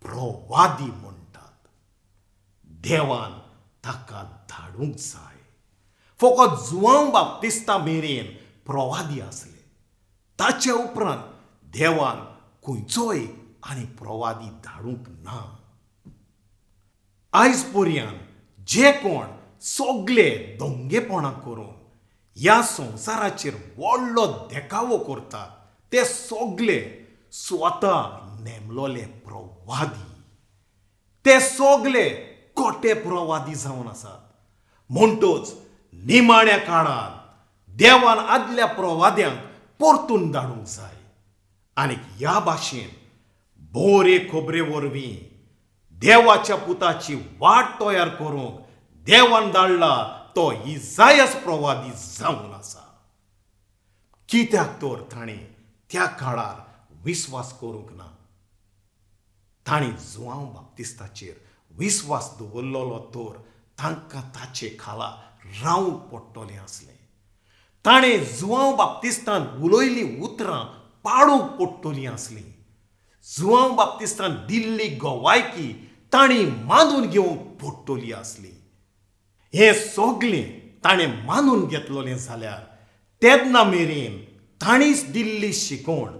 प्रवादी म्हणटात. देवान ताका धाडूंक जाय. फकत जुवांव बाप्तिस्ता मेरेन प्रवादी आसले. ताचे उपरांत देवान खंयचोय आनी प्रवादी धाडूंक ना. आयज पर्यंत जे कोण सगले दंगेपणां करून ह्या संवसाराचेर व्हडलो देखावो करतात ते सगले स्वता नेमलोले प्रवादी. ते सगले खोटे प्रवादी जावन आसात. म्हणटच निमाण्या काळांत देवान आदल्या प्रवाद्यांक परतून धाडूंक जाय आनी ह्या भाशेन बरे खबरे वरवीं देवाच्या पुताची वाट तयार करूंक देवान धाडला तो इजायस प्रवादी जावन आसा. कित्याक तर ताणें त्या काळार विस्वास करूंक ना. ताणें जुवांव बाप्तिस्ताचेर विस्वास दवरलेलो तर तांकां ताचे खाला रावंक पडटलें आसलें. ताणें जुवांव बाप्तिस्तान उलयल्लीं उतरां पाडूंक पडटलीं आसलीं. जुवांव बाप्तिस्तान दिल्ली गवायकी तांणी मानून घेवंक पडटली आसली. हें सगलें ताणें मानून घेतलेलें जाल्यार तेन्ना मेरेन ताणीच दिल्ली शिकवण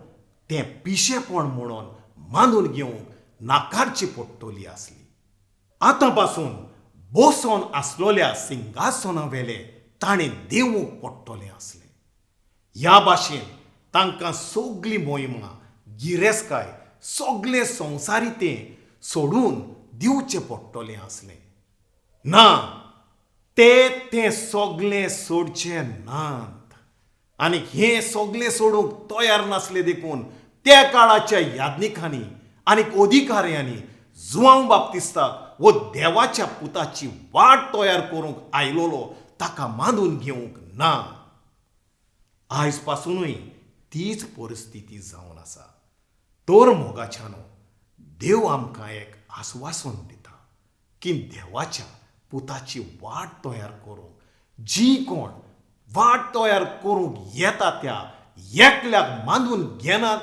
तें पिशेपण म्हणून मानून घेवंक नाकारची पडटली आसली. आतां पासून बसोन आसलोल्या सिंगासना वेले ताणें देवूंक पडटलें आसलें. ह्या भाशेन तांकां सगली मोहिमा, गिरेस्काय, सगलें संवसारी तें सोडून दिवचें पडटलें आसलें. ना, ते तें सगलें सोडचें नात आनी हें सगलें सोडूंक तयार नासलें देखून त्या काळाच्या याज्ञिकांनी आनी अधिकाऱ्यांनी जुवांव बाप्तिस्ताक वो देवाच्या पुताची वाट तयार करूंक आयलोलो ताका मानून घेवंक ना. आयज पासुनूय तीच परिस्थिती जावन आसा. तर मोगाच्यानो, देव आमकां एक आस्वासन दिता की देवाच्या पुताची वाट तयार करूंक जी कोण वाट तयार करूंक येता त्या एकल्याक मानून घेनात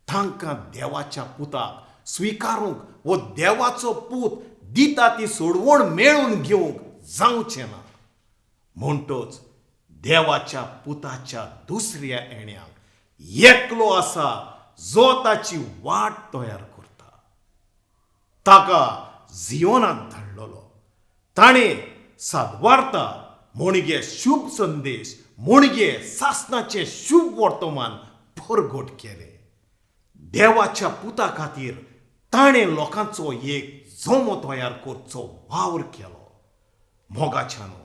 तांकां देवाच्या पुताक स्विकारूंक वो देवाचो पूत दिता ती सोडवण मेळून घेवंक जावचें ना. म्हणटच देवाच्या पुताच्या दुसऱ्या येण्याक एकलो आसा जो ताची वाट तयार करता. ताका जियोनाक धाडलेलो. ताणें सादवार्ता म्हणगे शुभ संदेश म्हणगे सासणाचें शुभ वर्तमान परगट केलें. देवाच्या पुता खातीर ताणें लोकांचो एक जमो तयार करचो वावर केलो. मोगाच्यानो,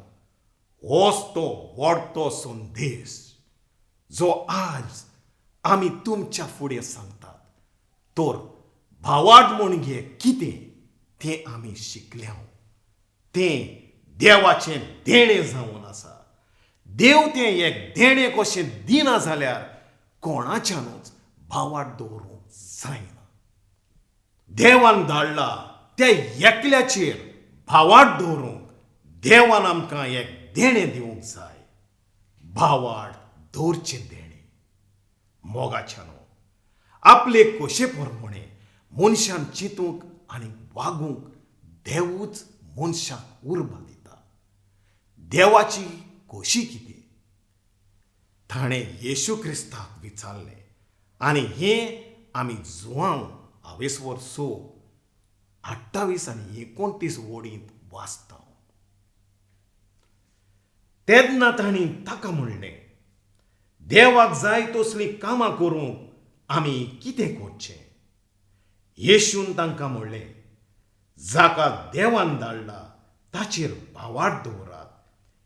होच तो व्हडतो संदेश जो आज आमी तुमच्या फुडें सांगतात. तर भावार्थ म्हणजे कितें तें आमी शिकल्या. तें देवाचें देणें जावन आसा. देव तें एक देणें कशें दिना जाल्यार कोणाच्यानूच भावार्थ दवरूंक जायना. देवान धाडला त्या एकल्याचेर भावार्थ दवरूंक देवान आमकां एक देणें दिवंक जाय. भावार्थ दवरचें देणें. मोगाच्यानो, आपले कोशे प्रमाणे मनशान चिंतूंक आनी वागूंक देवूच मनशाक उर्बा दिता. देवाची खोशी कितें? ताणें येशू क्रिस्ताक विचारलें आनी हें आमी जुआंव आवेस्वर 6 28 आनी 29 वडींत वाचता. तेन्ना तांणी ताका म्हणलें, देवाक जाय तसलीं कामां करूंक आमी कितें करचें? येशून तांकां म्हणलें, जाका देवान धाडला ताचेर भावार्थ दवरात,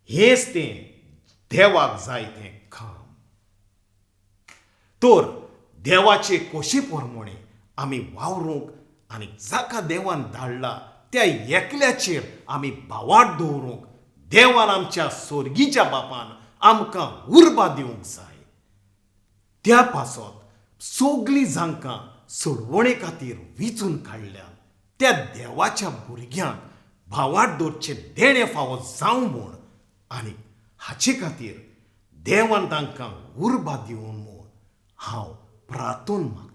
हेंच तें देवाक जाय तें काम. तर देवाचे खोशी प्रमाणे आमी वावरूंक आनी जाका देवान धाडला त्या एकल्याचेर आमी भावार्थ दवरूंक देवान आमच्या सोर्गीच्या बापान आमकां उर्बा दिवंक जाय. त्या पासत सगलीं जांकां सोडवणे खातीर विचून काडल्या त्या देवाच्या भुरग्यांक भावार्थ दवरचें देणें फावो जावं म्हूण आनी हाचे खातीर देवान तांकां उर्बा दिवन म्हूण हांव प्रार्थन मागतां.